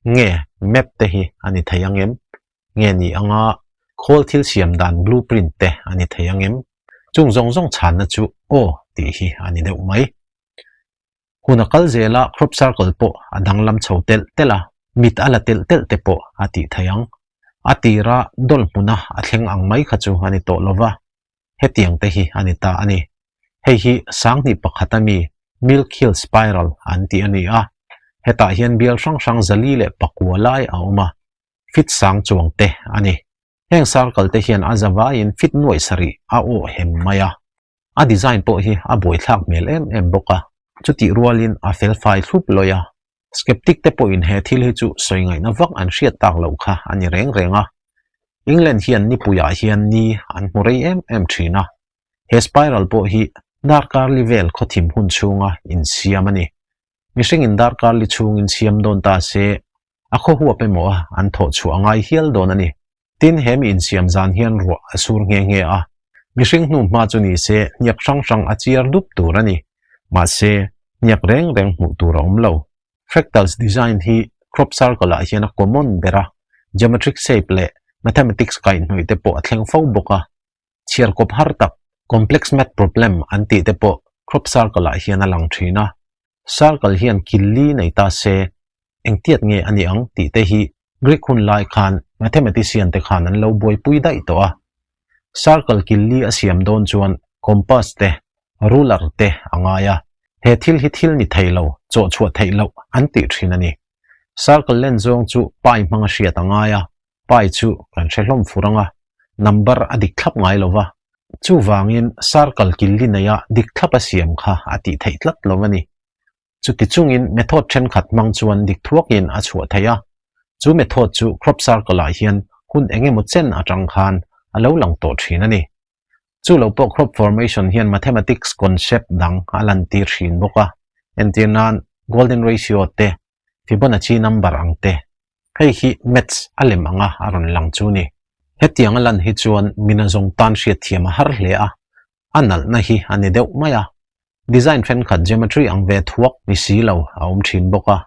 Nge map te hi a ni thei ang em? Nge ni anga khawl thil siam dan blueprint te a ni thei ang em? Chung zawng zawng chhanna chu aw tih hi a ni deuh mai. Hun a kal zel a, crop circle pawh a danglam chho telh telh a, mit a la telh telh te pawh a tih theih ang. A tira dawl hmuna a thleng ang mai kha chu a ni tawh lo va, hetiang te hi a ni ta a ni. Hei hi 1001 a mi Milk Hill Spiral an tih a ni a, hetah hian bial hrang hrang 409 lai a awm a, fit sang chuang te a ni. Heng circle te hian a zavaiin fit nuaih sarih a awh hem mai a. A design pawh hi a buaithlak hmel em em bawk a, chutih rualin a felfai thlup lawih a. Skeptic te pawhin he thil hi chu sawi ngaihna vak an hriat tak loh kha a ni reng reng a. England hian nipuiah hian ni an hmu rei em em thin a. He spiral pawh hi darkar li vel khawthim hun chhunga insiam a ni. Mihringin darkar li chhungin siam dawn ta se, a khaw huap emaw a an thawh chhuah a ngai hial dawn a ni. Tin, he mi insiam zan hian ruah a sur nghe nghe a. Mihring hnu hma chu ni se hniak hrang hrang a chiar dup tur a ni. Mahse, hniak reng reng hmuh tur a awm lo. Fractals design hi crop circle ah hian a common ber a, geometric shape leh mathematics kaihhnawih te pawh a thleng fo bawk a. Chhiar kawp har tak, complex math problem an tih te pawh crop circle ah hian a lang thin a. Circle hian kil li nei ta se, engtiat nge a ni ang tih te hi Greek hun lai khan mathematician te khan an lo buaipui daih tawh a. Circle kil li a siam dawn chuan compass te, ruler te a ngai a. He thil hi thil ni thei lo, chawh chhuah theih loh an tih thin a ni. Circle len zawng chu pi hmanga hriat a ngai a, pi chu kan hre hlawm fur ang a, number a dik thlap ngai lo va. Chuvangin circle kil li neia dik thlap a siam kha a tih theih tlat lo a ni. Chuti chungin method thenkhat hmang chuan dik thuakin a chhuah theih a, chu method chu crop circle ah hian hun eng emaw chen atang khan a lo lang tawh thin a ni. Chu lo pawh crop formation hian mathematics concept dang a lantir thin bawk a, entir nan golden ratio te, Fibonacci number ang te. Hei hi Maths a lem anga a rawn lang chu ni. Hetiang a lan hi chuan mina zawng tan hriatthiam a har hle a, a nalhna hi a ni deuh mai a. Design thenkhat geometry ang ve thuak ni si lo a awm thin bawk a.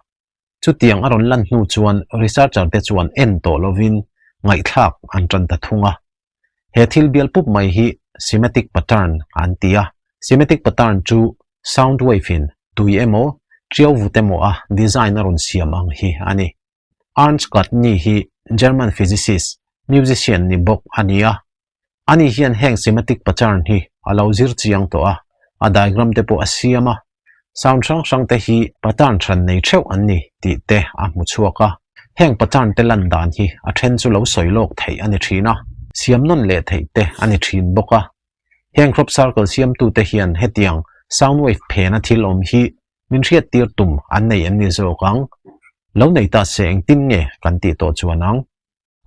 Chutiang a rawn lan hnu chuan researcher te chuan en tawh lovin ngaihthlak an tan ta thung a. He thil bial pup mai hi Cymatic pattern an ti a. Cymatic pattern chu sound wave in tui emaw, tiau vut emaw a design a rawn siam ang hi a ni. Ernst Chladni hi German physicist, musician ni bawk a ni a. Ani hian heng cymatic pattern hi a lo zir chiang tawh a, a diagram te pawh a siam a. Sound hrang hrang te hi pattern hran nei theuh an ni tih te a hmu chhuak a. Heng pattern te lan dan hi a then chu lo sawi lawk theih a ni thin a, siam nawn leh theih te a ni thin bawk a. Heng crop circle siamtute hian hetiang sound wave phena thil awm hi min hriattir tum an nei em ni zawk ang? Lo nei ta se engtin nge kan tih tawh chuan ang?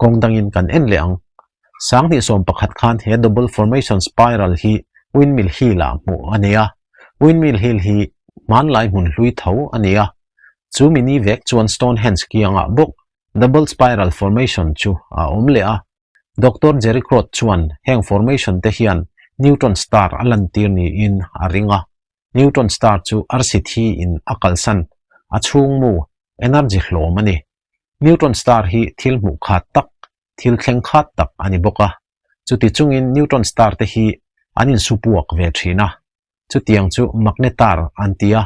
Kawng dangin kan en leh ang. 2011 khan he double formation spiral hi Windmill Hill-ah hmuh a ni a. Windmill Hill hi hmanlai hmun hlui tho a ni a. Chu mi ni vek chuan Stonehenge kiangah bawk double spiral formation chu a awm leh a. Doctor Jerry Kroth chuan heng formation te hian neutron star a lantir niin a ring a. Neutron star chu arsi thi in a kalsan a chhungmu energy hlawm a ni. Neutron star hi thil hmuh khat tak, thil thleng khat tak a ni bawk a. Chuti chungin neutron star te hi an insupuak ve thin a. Chutiang chu magnetar an ti a.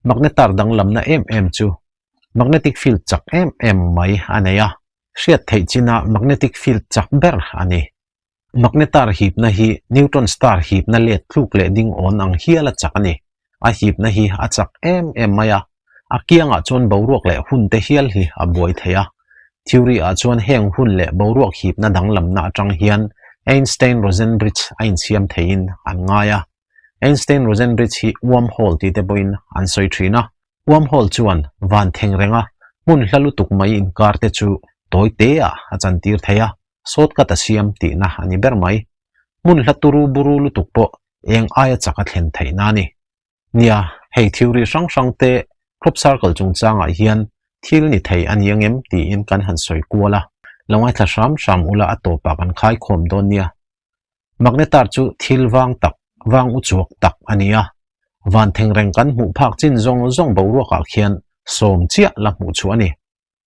Magnetar danglamna em em chu magnetic field chak em em mai a nei a. Hriat theih china magnetic field chak ber a ni. Magnetar hipna hi neutron star hipna let tluk leh ding awn ang hial a chak a ni. A hipna hi a chak em em mai a, a kiangah chuan boruak leh hun te hial hi a buai thei a. Theory ah chuan heng hun leh boruak hipna danglamna atang hian Einstein-Rosen bridge a insiam theiin an ngai a. Einstein-Rosen bridge hi wormhole tih te pawhin an sawi thin a. Wormhole chuan van theng renga hmun hla lutuk mai inkar te chu tawi te ah a chantir thei a. Shortcut a siam tihna a ni ber mai. Hmun hla turu buru lutuk pawh eng aia chak a thlen theihna a ni. Nia, hei theory hrang hrang te crop circle chungchangah hian thil ni thei a ni angem tiin kan han sawi kual a. Lo ngaithla hram hram ula a tawpah kan khaikhawm dawn nia. Magnetar chu thil vang tak, vang uchuak tak a ni a. Van thengreng kan hmuh phak chin zawng zawng boruakah khian sawm chiah la hmuh chhuah a ni.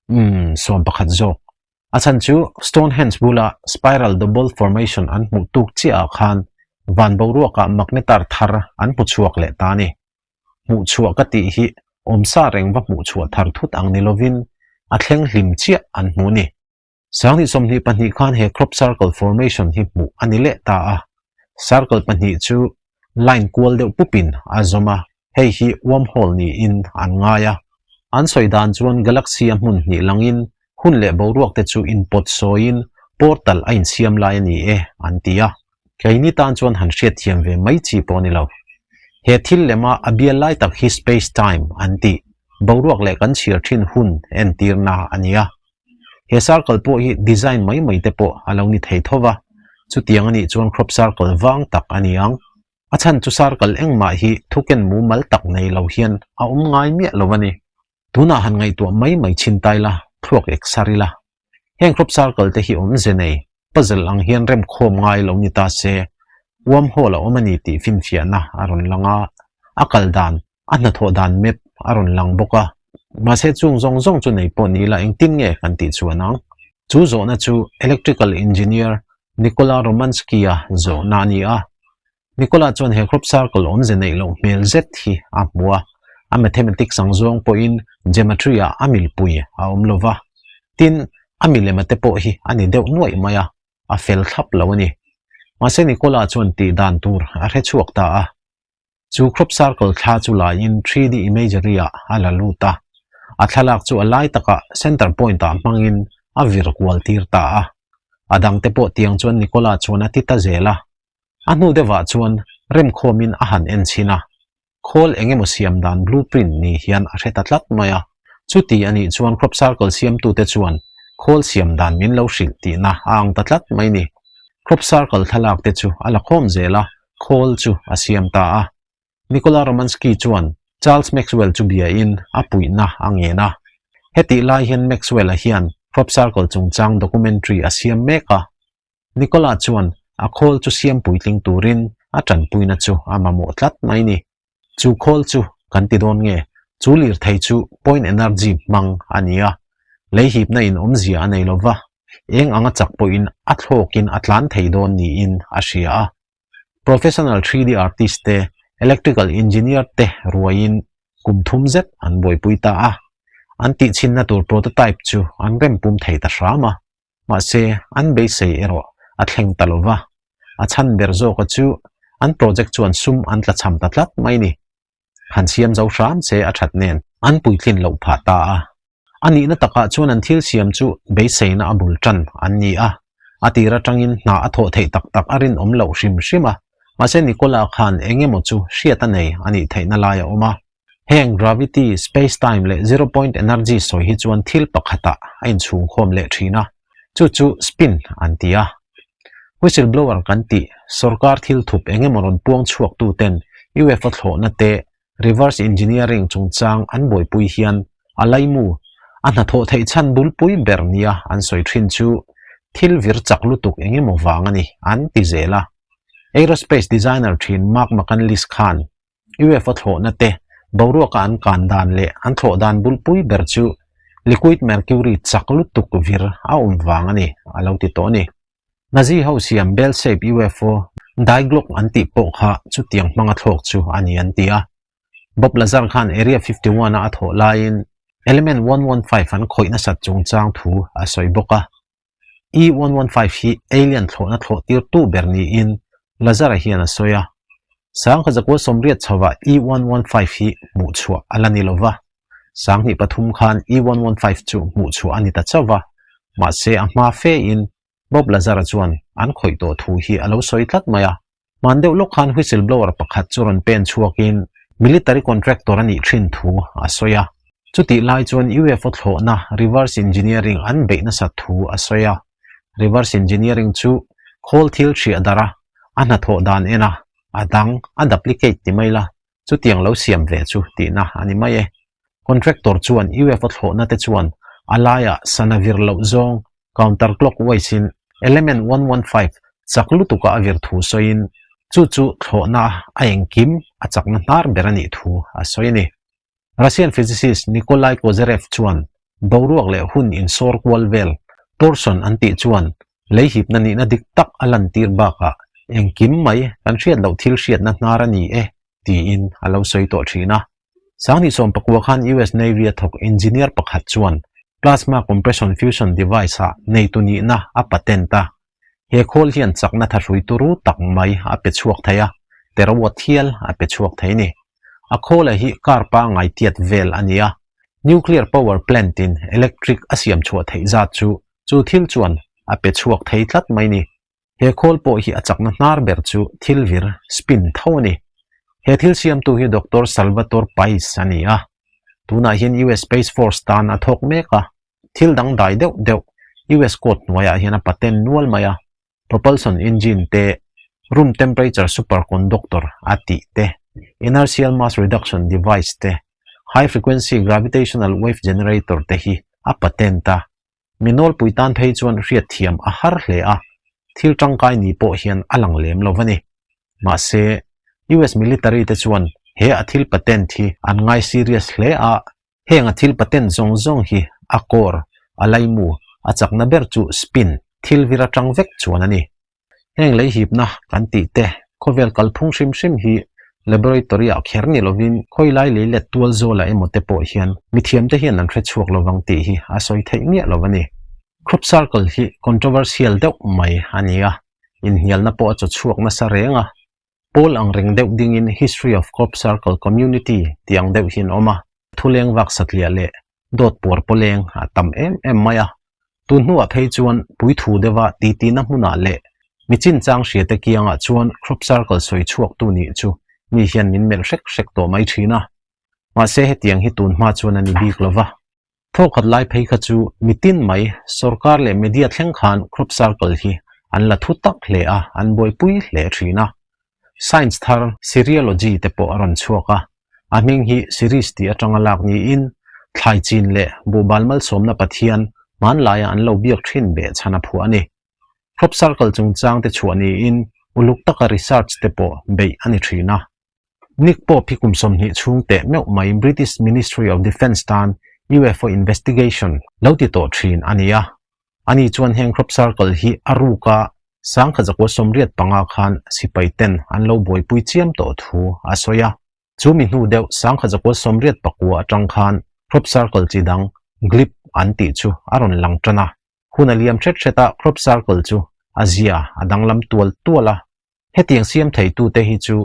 Umm, 11 zawk. A chhan chu Stonehenge bula spiral double formation an hmuh tuk chiahah khan van boruakah magnetar thar an hmu chhuak leh ta a ni. Hmuh chhuah ka tih hi awmsa reng va hmuh chhuah thar thut ang ni lovin a thleng hlim chiah an hmu ni. 2022 khan he crop circle formation hi hmuh a ni leh ta a. Circle pahnih chu line kual deuh pupin a zawm a, hei hi wormhole niin an ngai a. An sawi dan chuan galaxy a hmun hnih langin hun leh boruak te chu inpawt sawiin portal a insiam lai a ni e an ti a. Keini tan chuan han hriatthiam ve mai chi pawh a ni lo. He thil lema a bial lai tak hi space-time an tih, boruak leh kan chhiar thin hun entirna a ni a. He circle pawh hi design mai mai te pawh a lo ni thei tho va, chutiang a nih chuan crop circle vang tak a ni ang. A chhan chu circle engmah hi thuken mumal tak nei lo hian a awm ngai miah lo a ni. Tunah han ngaihtuah mai mai chhin ta ila, thluak ek sar ila. Heng crop circle te hi awmze nei, puzzle ang hian remkhawm ngai lo ni ta se, wormhole a awm a ni tih finfiahna a rawn lang a, a kal dan A hnathawh dan map a rawn lang bawk a. Mahse chung zawng zawng chu nei pawh ni ila engtin nge kan tih chuan ang? Chu zawhna chu Electrical Engineer Nikola Romanski-a zawhna a ni a. Nikola chuan he crop circle awmze neih loh hmel zet hi a hmu a. A mathematics ang zawng pawhin geometry-ah a milpui a awm lo va. Tin, a milema te pawh hi a ni deuh nuaih mai a, a fel thlap lo a ni. Mahse Nikola chuan tih dan tur a hre chhuak ta a. Chu crop circle thla chu laiin 3D imagery ah a la lut a, a thlalak chu a lai takah center point ah hmangin a vir kual tir ta a. A dangte pawh tiang chuan Nicola chuan a ti ta zel a. A hnu deuhah chuan remkhawmin a han en chhin a, khawl eng emaw siam dan blueprint ni hian a hre ta tlat mai a. Chuti a nih chuan crop circle siamtute chuan khawl siam dan min lo hrilh tihna a ang ta tlat mai ni. Crop circle thlalak te chu a la khawm zel a, khawl chu a siam ta a. Nikola Romanski chuan Charles Maxwell chu biain a puihna a ngen a. Hetih lai hian Maxwell-a hian Crop circle chungchang documentary a siam mek a. Nicola chuan a khawl chu siam puitling turin a tanpuina chu a mamawh tlat mai ni. Chu khawl chu kan ti dawn nge? Chu lirthei chu point energy hmang a ni a, lei hipna in awmzia a nei lova, eng anga chak pawhin a thlawkin a tlan thei dawn niin a hria a. Professional 3D artist te, electrical engineer te ruaiin kum thum zet an buaipui ta a. An tihchhinna tur prototype chu an rem pum thei ta hram a. Mahse, an beisei erawh a thleng ta lo va. A chhan ber zawka chu an project chuan sum an tlachham ta tlat mai ni. Han siam zo hram se a that nen an puitlin loh phah ta a. A nihna takah chuan an thil siam chu beiseina a bul tan an ni a, a tir atangin hna a thawh theih tak tak a rinawm loh hrim hrim a, mahse Nicola khan eng emaw chu hriat a nei a nih theihna lai a awm a. Heng gravity, space-time leh zero point energy sawi hi chuan thil pakhatah a inchhungkhawm leh thin a, chu chu spin an ti a. Whistle blower kan tih sorkar thil thup eng emaw rawn puang chhuaktuten UFO thlawhna te Reverse engineering chungchang an buaipui hian a laimu, a hnathawh theih chhan bulpui ber nia an sawi thin chu thil vir chak lutuk eng emaw vang a ni an ti zel a. Aerospace designer thin Mark McCandless khan UFO thlawhna te boruaka an kan dan leh an thlawh dan bulpui ber chu liquid mercury chak lutuk vir a awm vang a ni a lo ti tawh a ni. Nazi ho siam bell shape UFO Die Glock an tih pawh kha chutiang hmanga thlawk chu a ni an ti a. Bob Lazar khan Area 51 a a thawh laiin Element 115 an khawih nasat chungchang thu a sawi bawk a. E115 hi alien thlawhna thlawh tirtu ber niin Lazar-a hian a sawi a. Sangha zakua sawmriat chhovah E115 hi hmuhchhuah a la ni lova. 2003 khan E115 chu hmuhchhuah a ni ta chauh va, mahse a hma fe in Bob Lazar-a chuan an khawih tawh thu hi a lo sawi tlat mai a. Hman deuh lawk khan whistle blower pakhat chu rawn pen chhuakin military contractor a nih thin thu a sawi a. Chutih lai chuan UFO thlawhna reverse engineering an beih nasat thu a sawi a. Reverse engineering chu khawl thil hriah darh a, a hnathawh dan en a, a dang a duplicate ti mai la, Chutiang lo siam ve chu tihna a ni mai e. Contractor chuan UFO thlawhna te chuan a laiah sana vir loh zawng counter clockwise in element 115 chak lutuka a vir thu sawiin chu chu thlawhna a engkim a chakna hnar ber a nih thu a sawi a ni. Russian physicist Nikolai Kozyrev chuan boruak leh hun insawr kual vel torsion an tih chuan Lei hipna nihna dik tak a lantir bakah engkim mai kan hriat loh thil hriatna hnar a ni e tiin a lo sawi tawh thin a. 2019 khan US Navy a thawk engineer pakhat chuan plasma compression fusion device-ah neitu nihna a patent a. He khawl hian chakna thahrui turu tak mai a pe chhuak thei a, terawatt hial a pe chhuak thei ni. A khawla hi car pangngai tiat vel a ni a, nuclear power plant-in electric a siam chhuah theih zat chu Chu thil chuan a pe chhuak thei tlat mai ni. He khawl pawh hi a chakna hnar ber chu thil vir, spin, tho a ni. He thil siamtu hi Doctor Salvatore Pais a ni a. Tunah hian US Space Force tan a thawk mek a. Thil dangdai deuh deuh US court hnuaiah hian a patent nual mai a. Propulsion engine te, room temperature superconductor a tih te, inertial mass reduction device te, high frequency gravitational wave generator te hi a patent a. Mi nawlpui tan phei chuan hriatthiam a har hle a, thil tangkai ni pawh hian a lang lem lo va ni. Mahse, US military te chuan he a thil patent hi an ngai serious hle a, heng a thil patent zawng zawng hi a core, a laimu, a chakna ber chu spin, thil vir atang vek chuan a ni. Heng lei hipna kan tih te, khawvel kalphung hrim hrim hi laboratory-ah kher ni lovin khawilai lei let tual zawlah emaw te pawh hian mithiamte hian an hrechhuak lovang tih hi a sawi theih miah lo a ni. Crop circle hi controversial deuh mai a ni a, inhnialna pawh a chaw chhuak nasa reng a. Pawl ang reng deuh dingin History of Crop Circle Community tih ang deuh hian a awm a, thuleng vak satliah leh dawt puar pawleng a tam em em mai a. Tun hnuah phei chuan puithu deuha titina hmunah leh mi chinchang hriate kiangah chuan crop circle sawi chhuaktu nih chu mi hian min melh hrek hrek tawh mai thin a. Mahse hetiang hi tun hma chuan a ni bik lo va. Thawkhat lai phei kha chu mitin mai sorkar leh media thleng khan crop circle hi an la thu tak hle a, an buaipui hle thin a. Science thar Cereology te pawh a rawn chhuak a, a hming hi Ceres tih atanga lak niin thlai chin leh buhbal malsawmna pathian Hmanlaia an lo biak thin behchhan a phuah a ni. Crop circle chungchang te chhuah niin uluk taka research te pawh beih a ni thin a. Nick Pope hi kum 20 chhung teh meuh mai British Ministry of Defence tan UFO investigation lo ti tawh thin a ni a. Ani chuan heng crop circle hi a ruka 1985 khan sipai ten an lo buaipui chiam tawh thu a sawi a. Chu mi hnu deuh 1989 atang khan crop circle chi dang glip an tih chu a rawn lang tan a. Hun a liam hret hret a crop circle chu a zia a danglam tual tual a. Hetiang siam theitute hi chu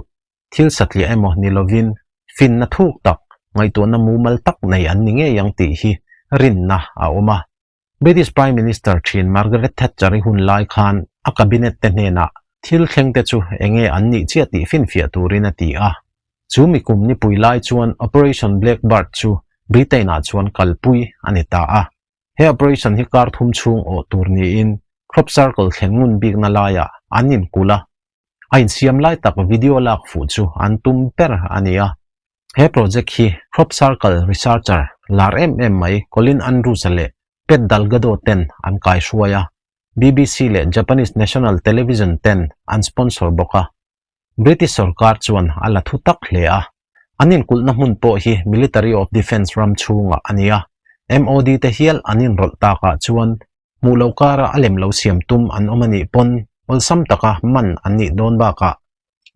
thil satliah emaw ni lovin finna thuk tak, ngaihtuahna mumal tak nei an ni ngei ang tih hi rinna a awm a. British Prime Minister thin Margaret Thatcher-i hun lai khan a cabinet te hnenah thil thleng te chu enge an nih chiah tih finfiah turin a ti a. Chu mi kum nipui lai chuan Operation Blackbird chu Britain-ah chuan kalpui a ni ta a. He operation hi kar thum chhung awh tur niin crop circle thlen ngun bikna laiah an inkulh a, a insiam lai tak video lak fuh chu an tum ber a ni a. He project hi crop circle researcher lar em em mai Colin Andrews-a leh Pat Dalgado ten an kaihruai a, BBC leh Japanese National Television ten an sponsor bawk a. British sorkar chuan a la thu tak hle a. An inkulhna hmun pawh hi Military of Defence ram chhungah a ni a, MOD te hial an inrawlh takah chuan hmuh loh kara a lem lo siam tum an awm a nih pawn awlsam taka man an nih dawn bakah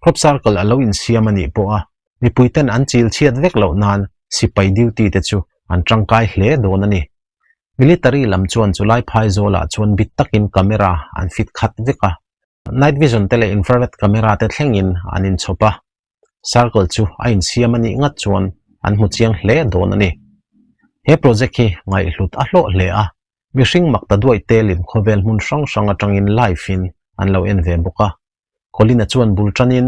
crop circle a lo insiam a nih pawha mipuiten an chil chhiat vek loh nan sipai duty te chu an tangkai hle dawn a ni. Military lam chuan chulai phaizawlah chuan bit takin camera an fit khat vek a. Night vision te leh infrared camera te thlengin an inchhawp a, circle chu a insiam a nih ngat chuan an hmu chiang hle dawn a ni. He project hi ngaihhlut a hlawh hle a, mihring mak ta duaih telin khawvel hmun hrang hrang atangin live in an lo en ve bawk a. Colin-a chuan bul tanin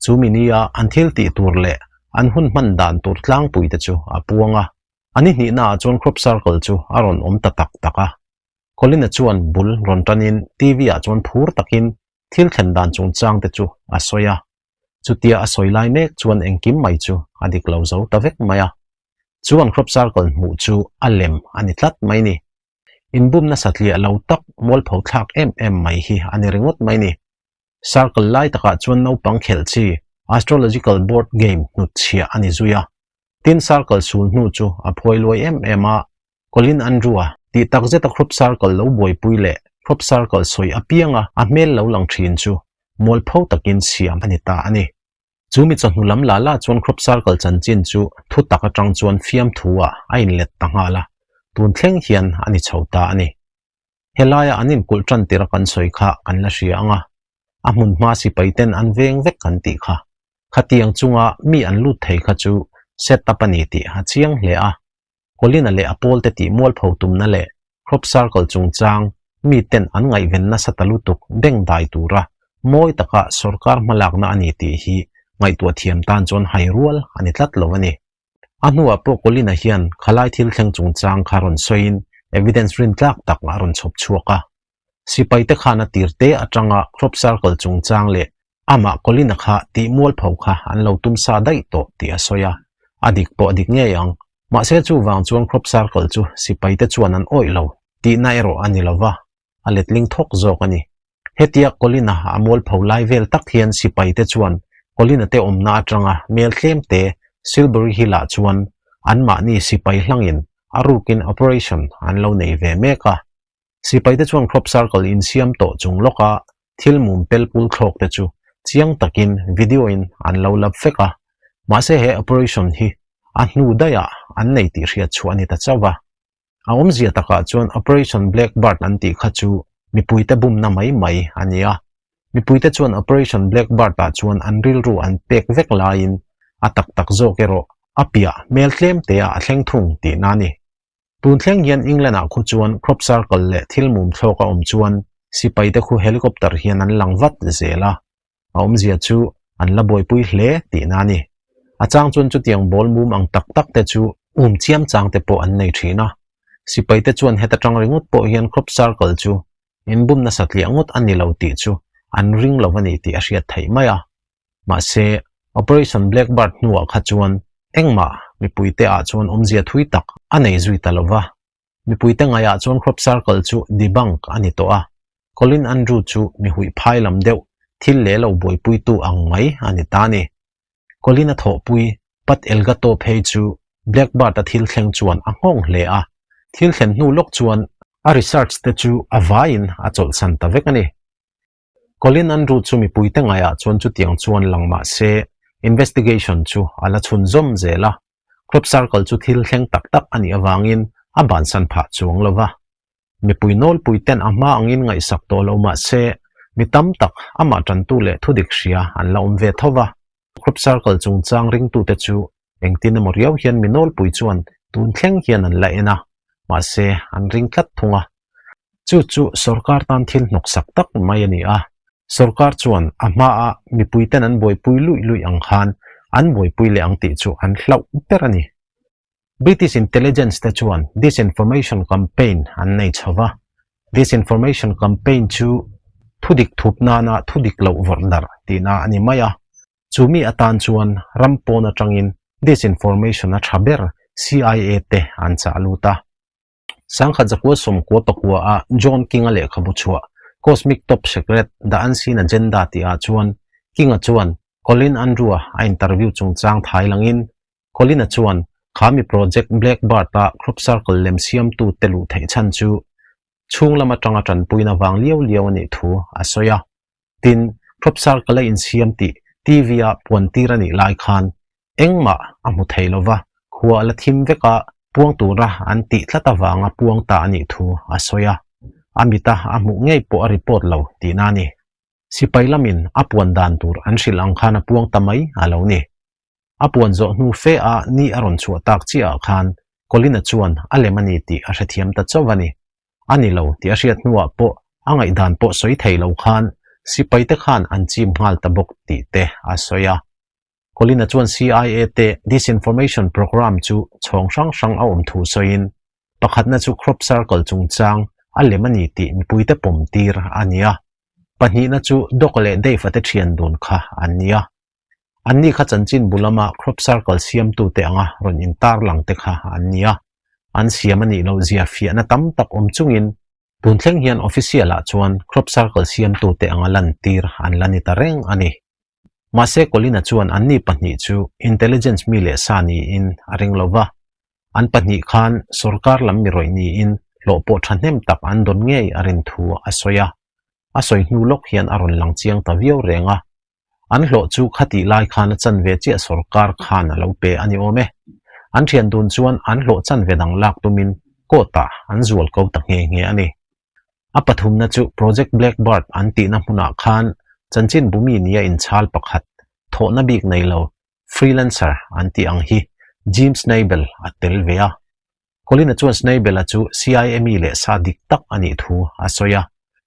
chu mi nia an thil tih tur leh an hun hman dan tur tlangpui te chu a puang a. A ni hnihnaah chuan crop circle chu a rawn awm ta tak tak a. Colin-a chuan bul rawn tanin TV-ah chuan phur takin thil thlen dan chungchang te chu a sawi a. Chutia a sawi lai mek chuan engkim mai chu a dik lo zo ta vek mai a. Chu an crop circle hmuh chu a lem a ni tlat mai ni. Inbumna satliah lo tak mualpho thlak em em mai hi a ni ringawt mai ni. Circle lai takah chuan naupang khelh chi astrological board game hnutchhiah a ni zui a. Tin circle sul hnu chu a phuai luai em em a, Colin Andrew-a tih tak zeta crop circle lo buaipui leh crop circle sawi apianga a hmel lo lang thin chu mualpho takin siam a ni ta a ni. Chu mi chawhnu lam la la chuan crop circle chanchin chu thu tak atang chuan fiamthu-ah a inlet ta nghal a, tun thleng hian a ni chho ta a ni. Helaia an inkulh tan tir a kan sawi kha kan la hria ang a, a hmun hma sipai ten an veng vek kan tih kha. Khatiang chunga mi an lut thei kha chu set up a ni tih a chiang hle a. Colin-a leh a pawlte tih mualpho tumna leh crop circle chungchang mi ten an ngaihven nasa ta lutuk beng dai tura mawi taka sorkar hmalakna a ni tih hi ngaihtuah thiam tan chuan hai rual a ni tlat lo a ni. A hnuah pawh Colin-a hian khalai thil thleng chungchang kha rawn sawiin evidence rintlak tak a rawn chhawp chhuak a. Sipaite khan a tir te atanga crop circle chungchang leh amah Colin-a kha tih mualpho kha an lo tum sa daih tawh tih a sawi a, a dik pawh a dik ngei ang. Mahse chuvang chuan crop circle chu sipaite chuan an awih lo tihna erawh a ni lova, a letling thawk zawk a ni. Hetia Colin-a a mualpho lai vel tak hian sipaite chuan Colin-a te awmna atanga mel tlemte Silbury Hill-ah chuan anmahni sipai hlangin a rukin operation an lo nei ve mek a. Sipaite chuan crop circle insiam tawh chung lawka thil mum pel pul thlawk te chu chiang takin video in an lo lap vek a, mahse he operation hi a hnu daihah an nei tih hriat chhuah a ni ta chauh va. A awmzia takah chuan Operation Blackbird an tih kha chu mipuite bumna mai mai a ni a, mipuite chuan Operation Blackbird ah chuan an rilru an pek vek laiin a tak tak zawk erawh a piah hmel tlem te ah a thleng thung tihna a ni. Tun thleng hian England ah khu chuan crop circle leh thil mum thlawk a awm chuan sipai te khu helicopter hian an lang vat zel a, a awmzia chu an la buaipui hle tihna a ni. A chang chuan chutiang ball mum ang tak tak te chu um chiam chang te pawh an nei thin a. Sipai te chuan heta tang ringawt pawh hian crop circle chu inbum nasa tliah ngawt a ni lo tih chu an ring lo a ni tih a hriat theih mai a. Mahse, Operation Blackbird hnuah kha chuan engmah mipuite ah chuan awmzia thui tak a nei zui ta lo va. Mipuite ngaiah chuan crop circle chu debunk a ni tawh a, Colin Andrew chu mi huih phai lam deuh thil leh lo buaipuitu ang mai a ni ta a ni. Colin a thawhpui Pat Elgato phei chu Blackbird-a thil thleng chuan a nghawng hle a, thil thlen hnu lawk chuan a research te chu a vaiin a chawlhsan ta vek a ni. Colin Andrew chu mipuite ngaiah chuan chutiang chuan lang mah se investigation chu a la chhunzawm zel a, crop circle chu thil thleng tak tak a nih avangin a bansan phah chuang lo va. Mipui nawlpui ten a hma angin ngaihsak tawh lo mah se mi tam tak amah tantu leh thudik hria an la awm ve tho va. Crop circle chungchang ringtute chu engtin emaw riau hian mi nawlpui chuan tun thleng hian an la en a, mahse an ring tlat thung a. Chu chu sorkar tan thil hnawksak tak mai a ni a, sorkar chuan a hmaa mipuiten an buaipui luih luih ang khan an buaipui leh ang tih chu an hlauh ber a ni. British intelligence te chuan disinformation campaign an nei chho va, disinformation campaign chu thudik thup nana thudik loh vawrh darh tihna a ni mai a, chu mi atan chuan ram pawn atangin disinformation a tha ber CIA te an chah lut a. Sangkhat zakua sawmkua pakua a John King-a lehkhabu chhuah Cosmic Top Secret, The Unseen Agenda tihah chuan King-a chuan Colin Andrew-a a interview chungchang thai langin Colin-a chuan kha mi project Black Bird-a crop circle lem siamtu te luh theih chhan chu chhung lam atanga tanpuina vang liau liau a nih thu a sawi a. Tin, crop circle a insiam tih TV-a puan tir a nih lai khan Engmah a hmu thei lo va, khua a la thim vek a, puang tura an tih tlat avanga puang ta a nih thu a sawi a. A mita a hmuh ngei pawh a report lo tihna a ni. Sipai lamin a puan dan tur an hrilh ang khan a puang ta mai a lo ni. A puan zawh hnu fe a ni a rawn chhuah tak chiah ah khan Colin-a chuan a lem a ni tih a hrethiam ta chauh a ni. A ni lo tih a hriat hnuah pawh a ngaihdan pawh sawi thei lo khan sipaite khan an chim nghal ta bawk tih te a sawi a. Colin-a chuan CIA te disinformation programme chu chhawng hrang hrang a awm thu sawiin, pakhatna chu crop circle chungchang a lem a ni tih mipuite pawm tir a ni a, pahnihna chu Doc leh Dave-a te thian dun kha an ni a. Anni kha chanchin bu lama crop circle siamtute anga rawn intarlang te kha an ni a, an siam a nih loh zia fiahna tam tak awm chungin tun thleng hian official-ah chuan crop circle siamtute anga lantir an la ni ta reng a ni. Mahse Colin-a chuan anni pahnih chu intelligence mi leh sa niin a ring lo va, an pahnih khan sorkar lam mi rawih niin hlawh pawh thahnem tak an dawn ngei a rin thu a sawi a. A sawi hnu lawk hian a rawn lang chiang ta viau reng a. An hlawh chu khatih lai khan a chanve chiah sorkar khan a lo pe a ni awm e. An thian dun chuan an hlawh chanve dang lak tumin court-ah an zual ko ta nghe nghe a ni. A pathumna chu Project Blackbird an tihna hmunah khan chanchinbu mi nia inchhal pakhat, thawhna bik nei lo, freelancer an tih ang hi Jim Snabel a tel ve a. Colin-a chuan Snabel-a chu CIA mi leh sa dik tak a nih thu a sawi a.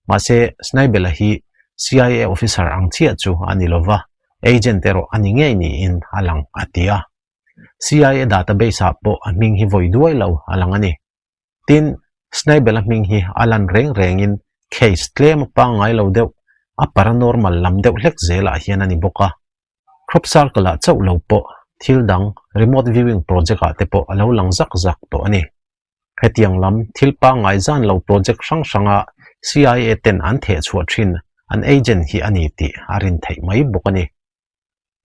Mahse, Snabel-a hi CIA officer ang chiah chu a ni lo va, agent erawh a ni ngei niin a lang a ti a. CIA database-ah pawh a hming hi vawi duai lo a lang a ni. Tin, Snybel-a hming hi a lan reng rengin case tlem a pangngai lo deuh, a paranormal lam deuh hlek zelah hian a ni bawk a. Crop circle-ah chauh lo pawh thil dang remote viewing project-ah te pawh a lo lang zak zak tawh a ni. Hetiang lam thil pangngai zan lo project hrang hranga CIA ten an thehchhuah thin an agent hi a ni tih a rin theih mai bawk a ni.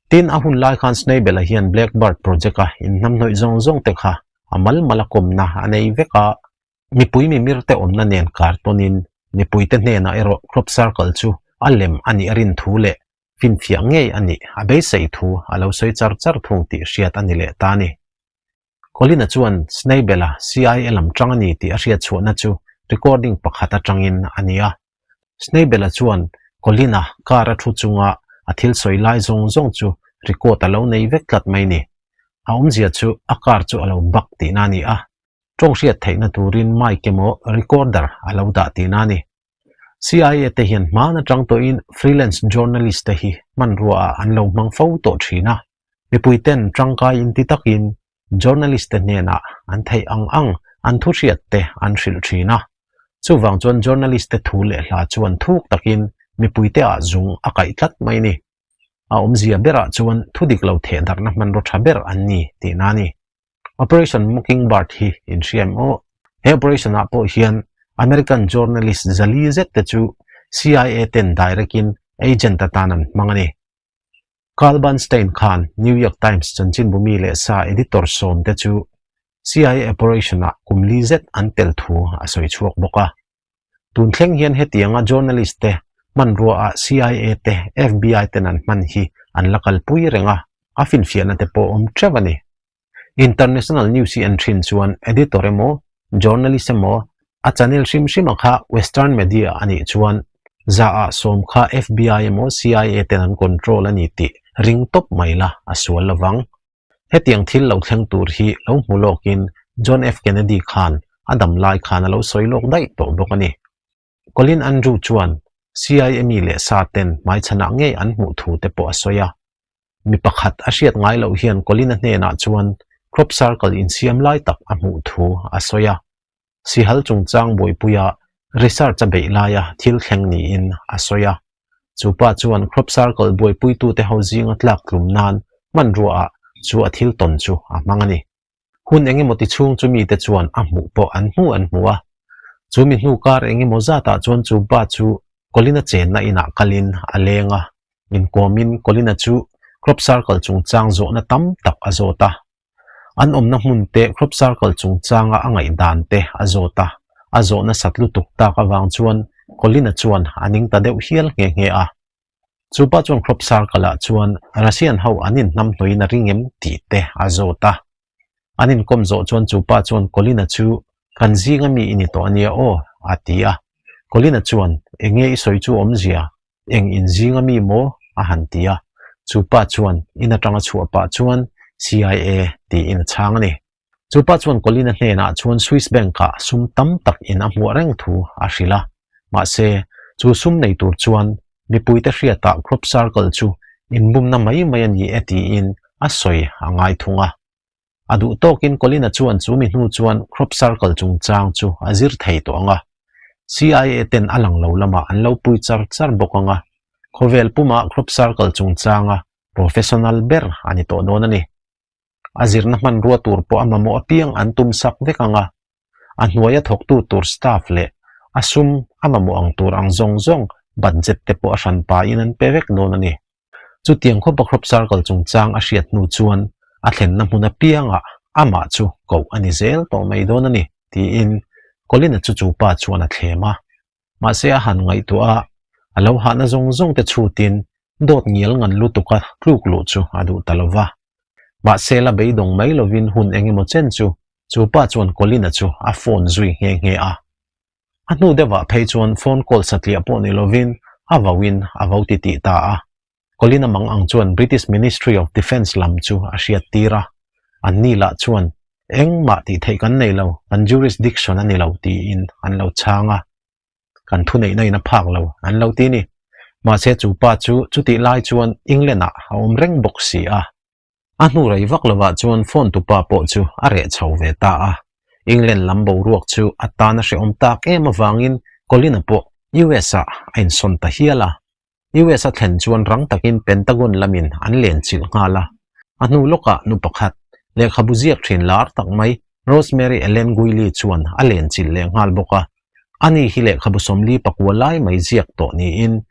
Tin, a hun lai khan Snabel-a hian Blackbird project-a inhnamhnawih zawng zawng te kha a mal mal a kawmna a nei vek a, mipui mimirte awmna nen kar tawnin mipuite hnenah erawh crop circle chu a lem a nih a rin thu leh finfiah ngei a nih a beisei thu a lo sawi char char thung tih hriat a ni leh ta a ni. Colin-a chuan Snabel-a CIA lam tang a ni tih a hriat chhuahna chu recording pakhat atangin a ni a. Snabel-a chuan Colin-a car a thu chunga a thil sawi lai zawng zawng chu record a lo nei vek tlat mai ni. A awmzia chu a car chu a lo bak tihna a ni a, tawng hriat theihna turin mic emaw recorder a lo dah tihna a ni. CIA te hian hman atang tawhin freelance journalist te hi hmanrua ah an lo hmang fo tawh thin a. Mipuiten tangkai inti takin journalist te hnenah an theih ang ang an thu hriat te an hrilh thin a. Chuvang chuan journalist te thu leh hla chuan thuk takin mipuite ah zung a kaih tlat mai ni. A awmzia berah chuan thu dik lo theh darhna hmanraw tha ber an ni tihna a ni. Operation Mockingbird hi in hria em aw? He operation-ah pawh hian American journalist 400 zet te chu CIA ten direct-in agent atan an hmang a ni. Carl Bernstein khan New York Times chanchinbu mi leh sa editor sawm te chu CIA operation-ah kum li zet an tel thu a sawi chhuak bawk a. Tun thleng hian hetianga journalist te hmanrua ah CIA te FBI ten an hman hi an la kalpui reng a, a finfiahna te pawh awm teuh a ni. International news hi en thin chuan editor emaw journalist emaw a channel hrim hrim a kha western media a nih chuan zaah sawm kha FBI emaw CIA ten an control a ni tih ring tawp mai la a sual lovang. Hetiang thil lo thleng tur hi lo hmu lawkin John F. Kennedy khan a dam lai khan a lo sawi lawk daih tawh bawk a ni. Colin Andrew chuan CIA mi leh sa ten hmaichhanah ngei an hmuh thu te pawh a sawi a. Mi pakhat a hriat ngai loh hian Colin-a hnenah chuan crop circle insiam lai tak a hmuh thu a sawi a. Sihal chungchang buaipuia research a beih laia thil thleng niin a sawi a. Chu pa chuan crop circle buaipuitute ho zinga tlak tlum nan hmanruaah chu a thil tawn chu a hmang a ni. Hun engemaw ti chhung chu mite chuan a hmuh pawh an hmu an hmu a. Chu mi hnu kar engemaw zatah chuan chu pa chu Colin-a chenna inah kalin a leng a. Inkawmin Colin-a chu crop circle chungchang zawhna tam tak a zawt a. An awmna hmun te crop circle chungchanga a ngaihdan te a zawt a. A zawhna sat lutuk tak avang chuan Colin-a chuan a ning ta deuh hial nghe nghe a. Chu pa chuan crop circle ah chuan Russian ho an inhnam hnuaiin a ring em tih te a zawt a. An inkawm zawh chuan chu pa chuan Colin-a chu kan zinga mi i ni tawh a nia aw a ti a. Colin-a chuan enge i sawi chu awmzia eng in zinga mi maw a han ti a. Chu pa chuan in atanga chhuah pah chuan CIA tiin a chhang a ni. Chu pa chuan Colin-a hnenah chuan Swiss Bank-ah sum tam tak in a hmuah reng thu a hrilh a. Mahse, chu sum nei tur chuan mipuite hriatah crop circle chu inbumna mai mai a ni e tiin a sawi a ngai thung a. A duh tawkin Colin-a chuan chu mi hnu chuan crop circle chungchang chu a zir thei tawh ang a. CIA ten a lang lo lamah an lo pui char char bawk ang a. Khawvel puma crop circle chungchanga professional ber a ni tawh dawn a ni. A zirna hmanrua tur pawh a mamawh apiang an tum sak vek ang a, a hnuaia thawktu tur staff leh a sum a mamawh ang tur ang zawng zawng budget te pawh a hran pahin an pe vek dawn a ni. Chutiang khawpa crop circle chungchang a hriat hnu chuan a thlenna hmun apiangah amah chu koh a ni zel tawh mai dawn a ni, tiin Colin-a chu chu pa chuan a thlem a. Mahse a han ngaihtuah a, a lo hahna zawng zawng te chhutin dawt ngial ngan lutuka tluk luh chu a duh ta lo va. Mahse la beidawng mai lovin hun eng emaw chen chu chu pa chuan Colin-a chu a phone zui nghe nghe a. A hnu deuhah phei chuan phone call satliah pawh ni lovin a vauin a vo titih ta a. Colin-a mang ang chuan British Ministry of Defence lam chu a hriat tir a, anni lah chuan engmah tih theih kan nei lo, kan jurisdiction a ni lo tiin an lo chhang a, kan thuneihna in a phak lo an lo ti ni. Mahse chu pa chu chutih lai chuan England-ah a awm reng bawk si a. A hnu rei vak lovah chuan phone tupa pawh chu a reh chho ve ta a. England lam boruak chu a tan a hrehawm tak em avangin Colin-a pawh US-ah a insawn ta hial a. US a thlen chuan rang takin Pentagon lamin an len chilh nghal a. A hnu lawkah nu pakhat, lehkhabu ziak thin lar tak mai Rosemary Ellen Guiley chuan a len chilh leh nghal bawk a. Ani hi lehkhabu 40 pakua lai mai ziak tawh niin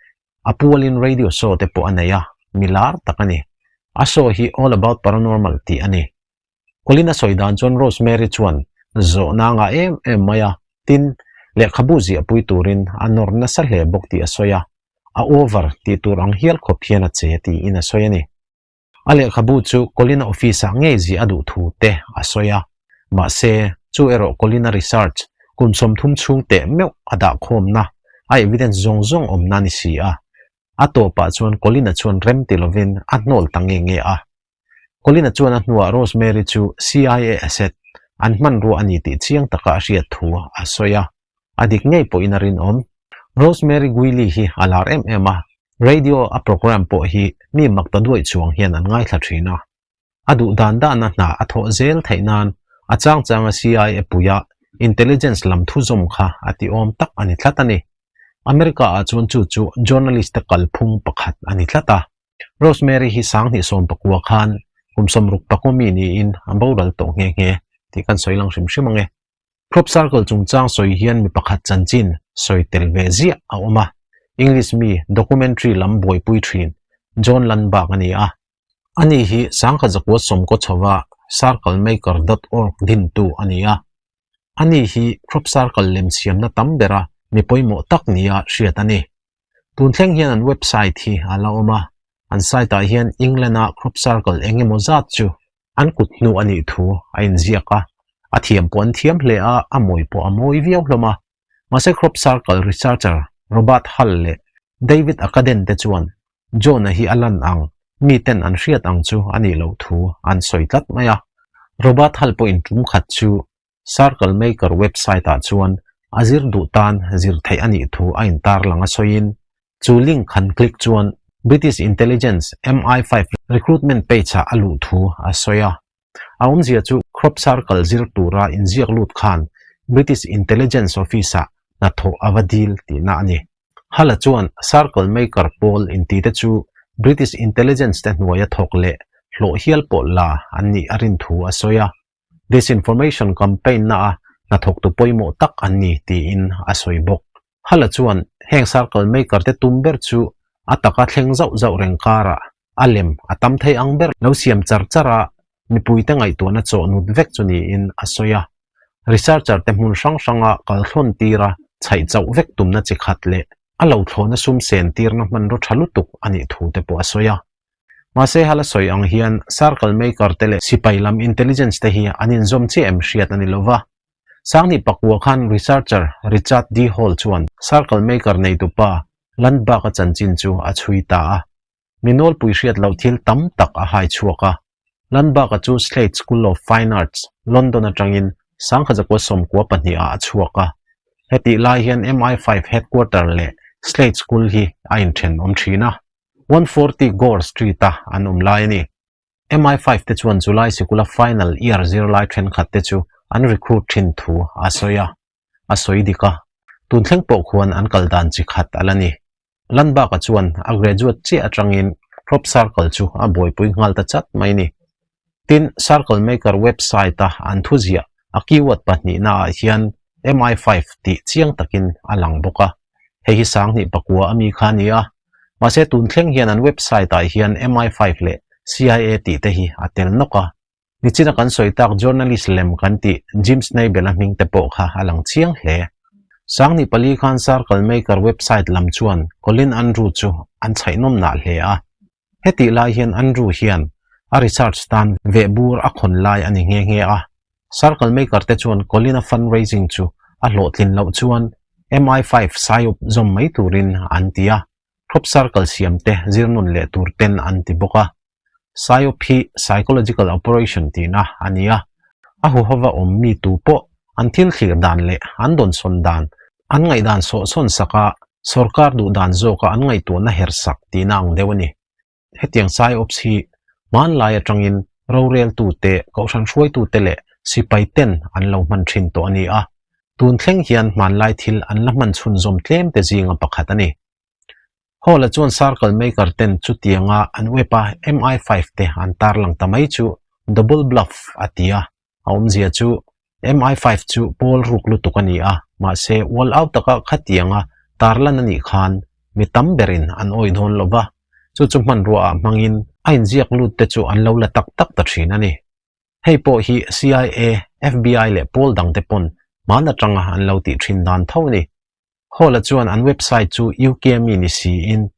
a pualin radio show te pawh a nei a, mi lar tak a ni. A show hi All About Paranormal tih a ni. Colin a sawi dan chuan Rosemary chuan zawhna a ngah em em mai a, tin, lehkhabu ziahpui turin a nawr nasa hle bawk tih a sawi a, a over tih tur ang hial khawp hian a che tiin a sawi a ni. A lehkhabu chu Colin-a office-ah ngei ziah a duh thu te a sawi a, mahse, chu erawh Colin-a research kum 30 chhung teh meuh a dahkhawmna, a evidence zawng zawng awmna a ni si a. A tawpah chuan Colin-a chuan rem ti lovin a hnawl ta nge nge a. Colin-a chuan a hnuah Rosemary chu CIA asset an hmanrua a ni tih chiang taka a hriat thu a sawi a, a dik ngei pawhin a rinawm. Rosemary Guiley hi a lar em em a, radio a program pawh hi mi mak ta duaih chuang hian an ngaithla thin a. A duh dan dahna hna a thawh zel theih nan a chang changa CIA puia intelligence lam thu zawm kha a ti awm tak a ni tlat a ni. America-ah chuan chu chu journalist te kalphung pakhat a ni tlat a. Rosemary hi 2019 khan kum 60 pakua mi niin a boral tawh nghe nghe tih kan sawi lang hrim hrim ang e. Crop circle chungchang sawi hian mi pakhat chanchin sawi tel ve ziah a awm a, English mi documentary lam buaipui thin John Lundberg a ni a. Ani hi sangkhat zakua sawmkaw chhova circlemaker dot org dintu a ni a. Ani hi crop circle lem siamna tam bera mi pawimawh tak nia hriat a ni. Tun thleng hian an website hi a la awm a, an site-ah hian England-a crop circle eng emaw zat chu an kut hnu a nih thu a inziak a, a thiam pawh an thiam hle a, a mawi pawh a mawi viau hlawm a. Mahse crop circle researcher Robert Hull leh David Akaden te chuan John-a hi a lan ang, miten an hriat ang chu a nih loh thu an sawi tlat mai a. Robert Hull pawhin tum khat chu Circle Maker website-ah chuan a zir duh tan zir theih a nih thu a intarlang a sawiin, chu link han click chuan British Intelligence MI5 recruitment page-ah a luh thu a sawi a. A awmzia chu crop circle zir tura inziak lut khan British Intelligence Office-ah hnathawh a va dil tihna a ni. Hala chuan circle maker pawl intite chu British Intelligence te hnuaia thawk leh hlawh hial pawh la an nih a rin thu a sawi a. Disinformation campaign na a hnathawktu pawimawh tak an ni tiin a sawi bawk. Hala chuan heng circle maker te tum ber chu a taka thleng zauh zauh reng karah a lem a tam thei ang ber lo siam char char a, mipuite ngaihtuahna chawh nut vek chu niin a sawi a. Researcher te hmun hrang hranga kalthlawn tira chhaih chauh vek tumna chi khat leh a lo thlawhna sum sen tirna hmanraw tha lutuk a nih thu te pawh a sawi a. Mahse hala sawi ang hian circle maker te leh sipai lam intelligence te hi an inzawm chiah em hriat a ni lova. Sanghnih pakua khan researcher Richard D. Hall chuan circle maker neitupa Lundberg-a chanchin chu a chhui ta a. Mi nawlpui hriat loh thil tam tak a hai chhuak a. Lundberg-a chu Slade School of Fine Arts, London atangin sangkhatzakua sawmkua pahnihah a chhuak a. Hetih lai hian MI5 headquarter leh Slade School hi a inthenawm thin a. 140 Gore Street-a an awm lai a ni. MI5 te chuan July sikula final year zirlai thenkhat te chu an recruit thin thu a sawi a, a sawi dik a. Tun thleng pawh khuan an kal dan chi khat a la ni. Lundberg-a chuan a graduate chiah atangin crop circle chu a buaipui nghal ta chat mai ni. Tin, Circle Maker website-a an thuziah a keyword pahnihnaah hian MI5 tih chiang takin a lang bawk a. Hei hi sanghnih pakua a mi kha a ni a. Mahse tun thleng hian an website-ah hian MI5 leh CIA tih te hi a tel nawk a. Nichina kan sawi tak journalist lem kan tih Jim Snabel-a hming te pawh kha a lang chiang hle. Sanghnih pali khan Circle Maker website lam chuan Colin Andrew chu an chhaihnawm nah hle a. Hetih lai hian Andrew hian a research tan vehbur a khawn lai a ni nghe nghe a. Circle Maker te chuan Colin-a fundraising chu a hlawhtlin loh chuan MI5 psyop zawm mai turin an ti a, crop circle siam te zir nun leh tur ten an ti bawk a. Psyop hi psychological operation tihna a ni a, a huhova awm mi tu pawh an thil thlir dan leh an dawnsawn dan, an ngaihdan sawhsawn sak a, sorkar duh dan zawka an ngaihtuahna her sak tihna ang deuh a ni. Hetiang psyops hi hmanlai atangin roreltute, kohhran hruaitute leh sipai ten an lo hman thin tawh a ni a, tun thleng hian hmanlai thil an la hman chhunzawm tlemte zinga pakhat a ni. Hall-a chuan circle maker ten chutianga an web-a MI5 te an tarlang ta mai chu double bluff a ti a, a awmzia chu MI5 chu pawl ruk lutuk a ni a, mahse ual au taka khatianga tarlan a nih khan mi tam berin an awih dawn lo va, chu chu hmanrua ah hmangin a inziak lut te chu an lo la tak tak ta thin a ni. Hei pawh hi CIA, FBI leh pawl dangte pawn hman atanga an lo tih thin dan tho a ni. Hall-a chuan an website chu UK mi ni siin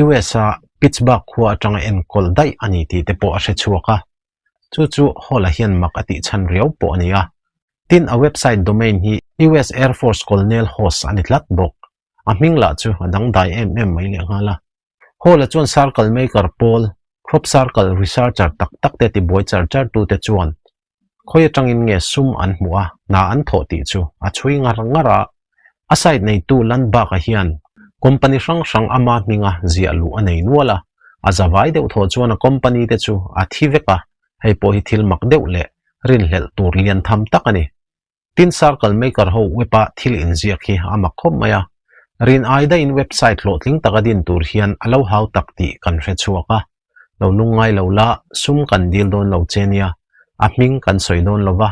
US-a Pittsburgh khua atanga enkawl daih a ni tih te pawh a hre chhuak a. Chu chu Hall-a hian mak a tih chhan riau pawh a ni a. Tin, a website domain hi US Air Force Colonel Host a ni tlat bawk. A hming lah chu a dangdai em em mai lehnghal a. Hall-a chuan circle maker pawl, crop circle researcher tak tak te tibuai char char tute chuan khawi atangin nge sum an hmuh a, hna an thawh tih chu a chhui ngar ngar a. A site neitu Lundberg-a hian company hrang hrang ama hminga ziah luh a nei nual a, a zavai deuh thawh chuan a company te chu a thi vek a, hei pawh hi thil mak deuh leh rinhlelh tur lian tham tak a ni. Tin circle maker ho web a thil inziak hi a mak khawp mai a, rin ai daihin website hlawhtling taka din tur hian a lo hau tak tih kan hre chhuak a, lo lungngai lo la sum kan dil dawn lo che nia, a hming kan sawi dawn lo va,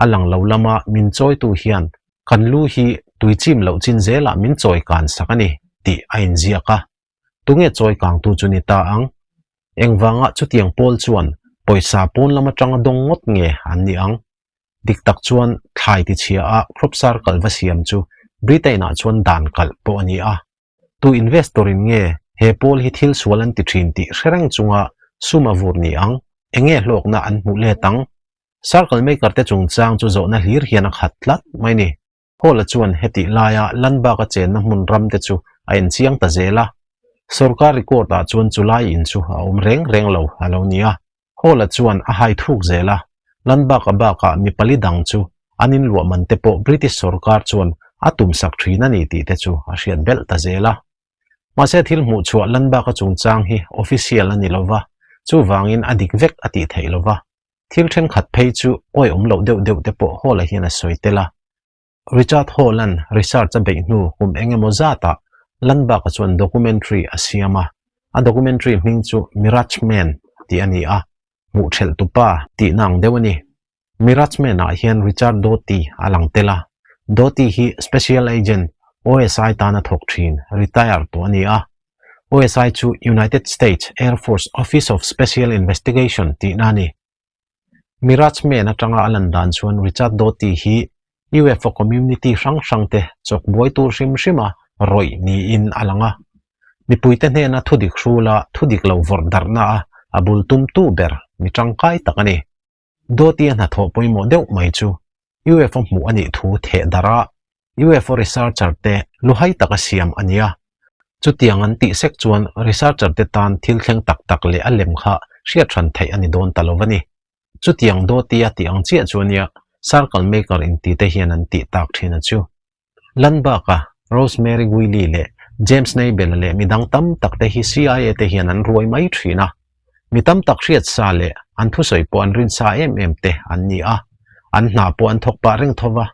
A lang lo lama min chawitu hian kan lu hi tui chim loh chin zelah min chawi kan sak a ni tih a inziak a. Tunge chawi kangtu chu ni ta ang? Engvanga chutiang pawl chuan pawisa pawn lam atanga dawng ngawt nge an nih ang? Dik tak chuan thlai tichhia a crop circle va siam chu Britain ah chuan dan kalh pawh a ni a. Tu investor in nge he pawl hi thil sual an ti thin tih hre reng chunga sum a vur ni ang? Enge hlawkna an hmuh let ang? Circle maker te chungchang chu zawhna hlir hian a khat tlat mai ni. Hawla chuan hetih laia Lanbaka chenna hmun ram te chu a enchiang ta zel a. Sorkar record ah chuan chulai in chu a awm reng reng lo a lo ni a. Hawla chuan a hai thuk zel a, Lanbaka bakah mi pali dang chu an inluah man te pawh British sorkar chuan a tumsak thin a ni tih te chu a hriat belh ta zel a. Mahse thil hmuh chhuah Lanbaka chungchang hi official a ni lo va, chuvangin a dik vek a tih theih lo va. Thil thenkhat phei chu awihawm loh deuh deuh te pawh Hall-a hian a sawi tel a. Richard Hall-a'n research a beih hnu kum eng emaw zatah Lundberg-a chuan documentary a siam a. A documentary hming chu Mirage Man tih a ni a, hmuh thelh tupa tihna ang deuh a ni. Mirage Man-ah hian Richard Doty a lang tel a. Doty hi Special Agent, OSI tana thawk thin, retire tawh a ni a. OSI chu United States Air Force Office of Special Investigation tihna a ni. Mirage Man atanga a lan dan chuan Richard Doty hi UFO community hrang hrangte chawk buai tur hrim hrima rawih niin a lang a. Mipuite hnena thudik hrula thudik lo vawrh darhna a a bul tumtu ber mi tangkai tak a ni. Doty-a hnathawh pawimawh deuh mai chu UFO hmuh a nih thu theh darh a, UFO researcher te luhai taka siam a ni a. Chutiang an tih sek chuan researcher te tan thil thleng tak tak leh a lem kha hriat hran theih a ni dawn ta lo a ni. Chutiang Doty-a tih ang chiah chu a nia circle maker inti te hian an tih tak thin a chu. Lundberg-a, Rosemary Guiley leh James Naibel-a leh mi dang tam tak te hi CIA te hian an ruai mai thin a. Mi tam tak hriat sa leh an thusawi pawh an rin sa em em te an ni a, an hna pawh an thawk pah reng tho va,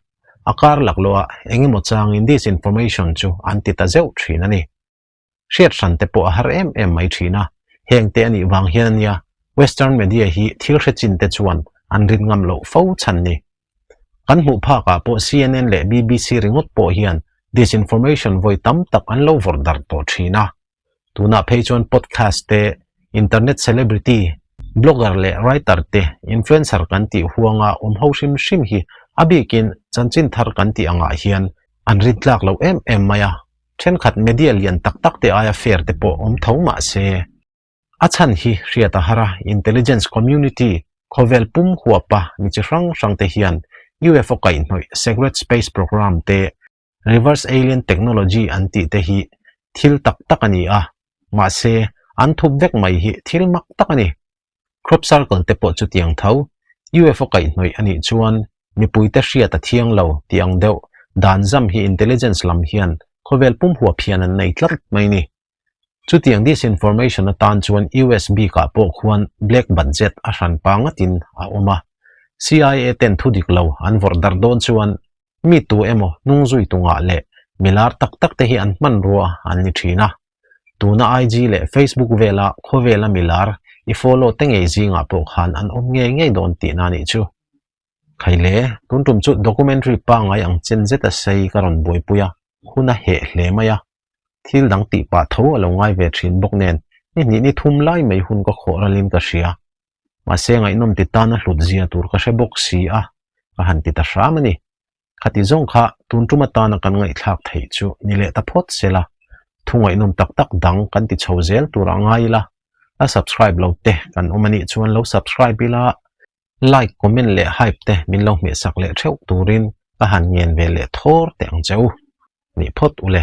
a kar laklawh ah eng emaw changin disinformation chu an ti ta zeuh thin a ni. Hriat hran te pawh a har em em mai thin a, heng te a nih vang hian a nia Western media hi thil hre chin te chuan an rin ngam loh fo chhan ni. Kan hmuh phak ah pawh CNN leh BBC ringawt pawh hian disinformation vawi tam tak an lo vawrh darh tawh thin a. Tunah phei chuan podcast te, internet celebrity, blogger leh writer te, influencer kan tih huanga awm ho hrim hrim hi a bikin chanchin thar kan tih angah hian an rin tlak loh em em mai a. Thenkhat media lian tak tak te aia fair te pawh awm tho mah se, a chhan hi hriat a har a, intelligence community khawvel pum huapa mi chi hrang hrang te hian UFO kaihhnawih Sacred Space Program te, Reverse Alien Technology an tih te hi thil tak tak a ni a, mahse an thup vek mai hi thil mak tak a ni. Crop circle te pawh chutiang tho, UFO kaihhnawih a nih chuan mipuite hriat a thiang lo tih ang deuh dan zam hi intelligence lam hian khawvel pum huap hian an nei tlat mai ni. Chutiang disinformation atan chuan US bikah pawh khuan black budget a hran pa ngatin a awm a. CIA ten thudik lo an vawrh darh dawn chuan mi tu emaw hnungzui tungah leh milar tak tak te hi an hmanrua an ni thin a. Tuna IG leh Facebook vela khawvela milar i follow te ngei zingah pawh khan an awm ngei ngei dawn tihna a nih chu. Khaile, tun tum chu documentary pangngai ang chen zeta sei ka rawn buaipui a, hun a heh hle mai a. Thil dang tih pah tho a lo ngai ve thin bawk nen ni hnih ni thum lai mai hun ka khawh ralin ka hria. Mahse ngaihnawm ti tan a hlut zia tur ka hre bawk si a, ka han ti ta hram a ni. Khati zawng kha tun tum atana kan ngaihthlak theih chu ni leh ta phawt se la, thu ngaihnawm tak tak dang kan ti chho zel tur a ngai ila, la subscribe lo te kan awm a nih chuan lo subscribe ila, like, comment leh hype te min lo hmehsak leh theuh turin ka han ngen ve leh thawr teh ang che u. Nih phawt u le.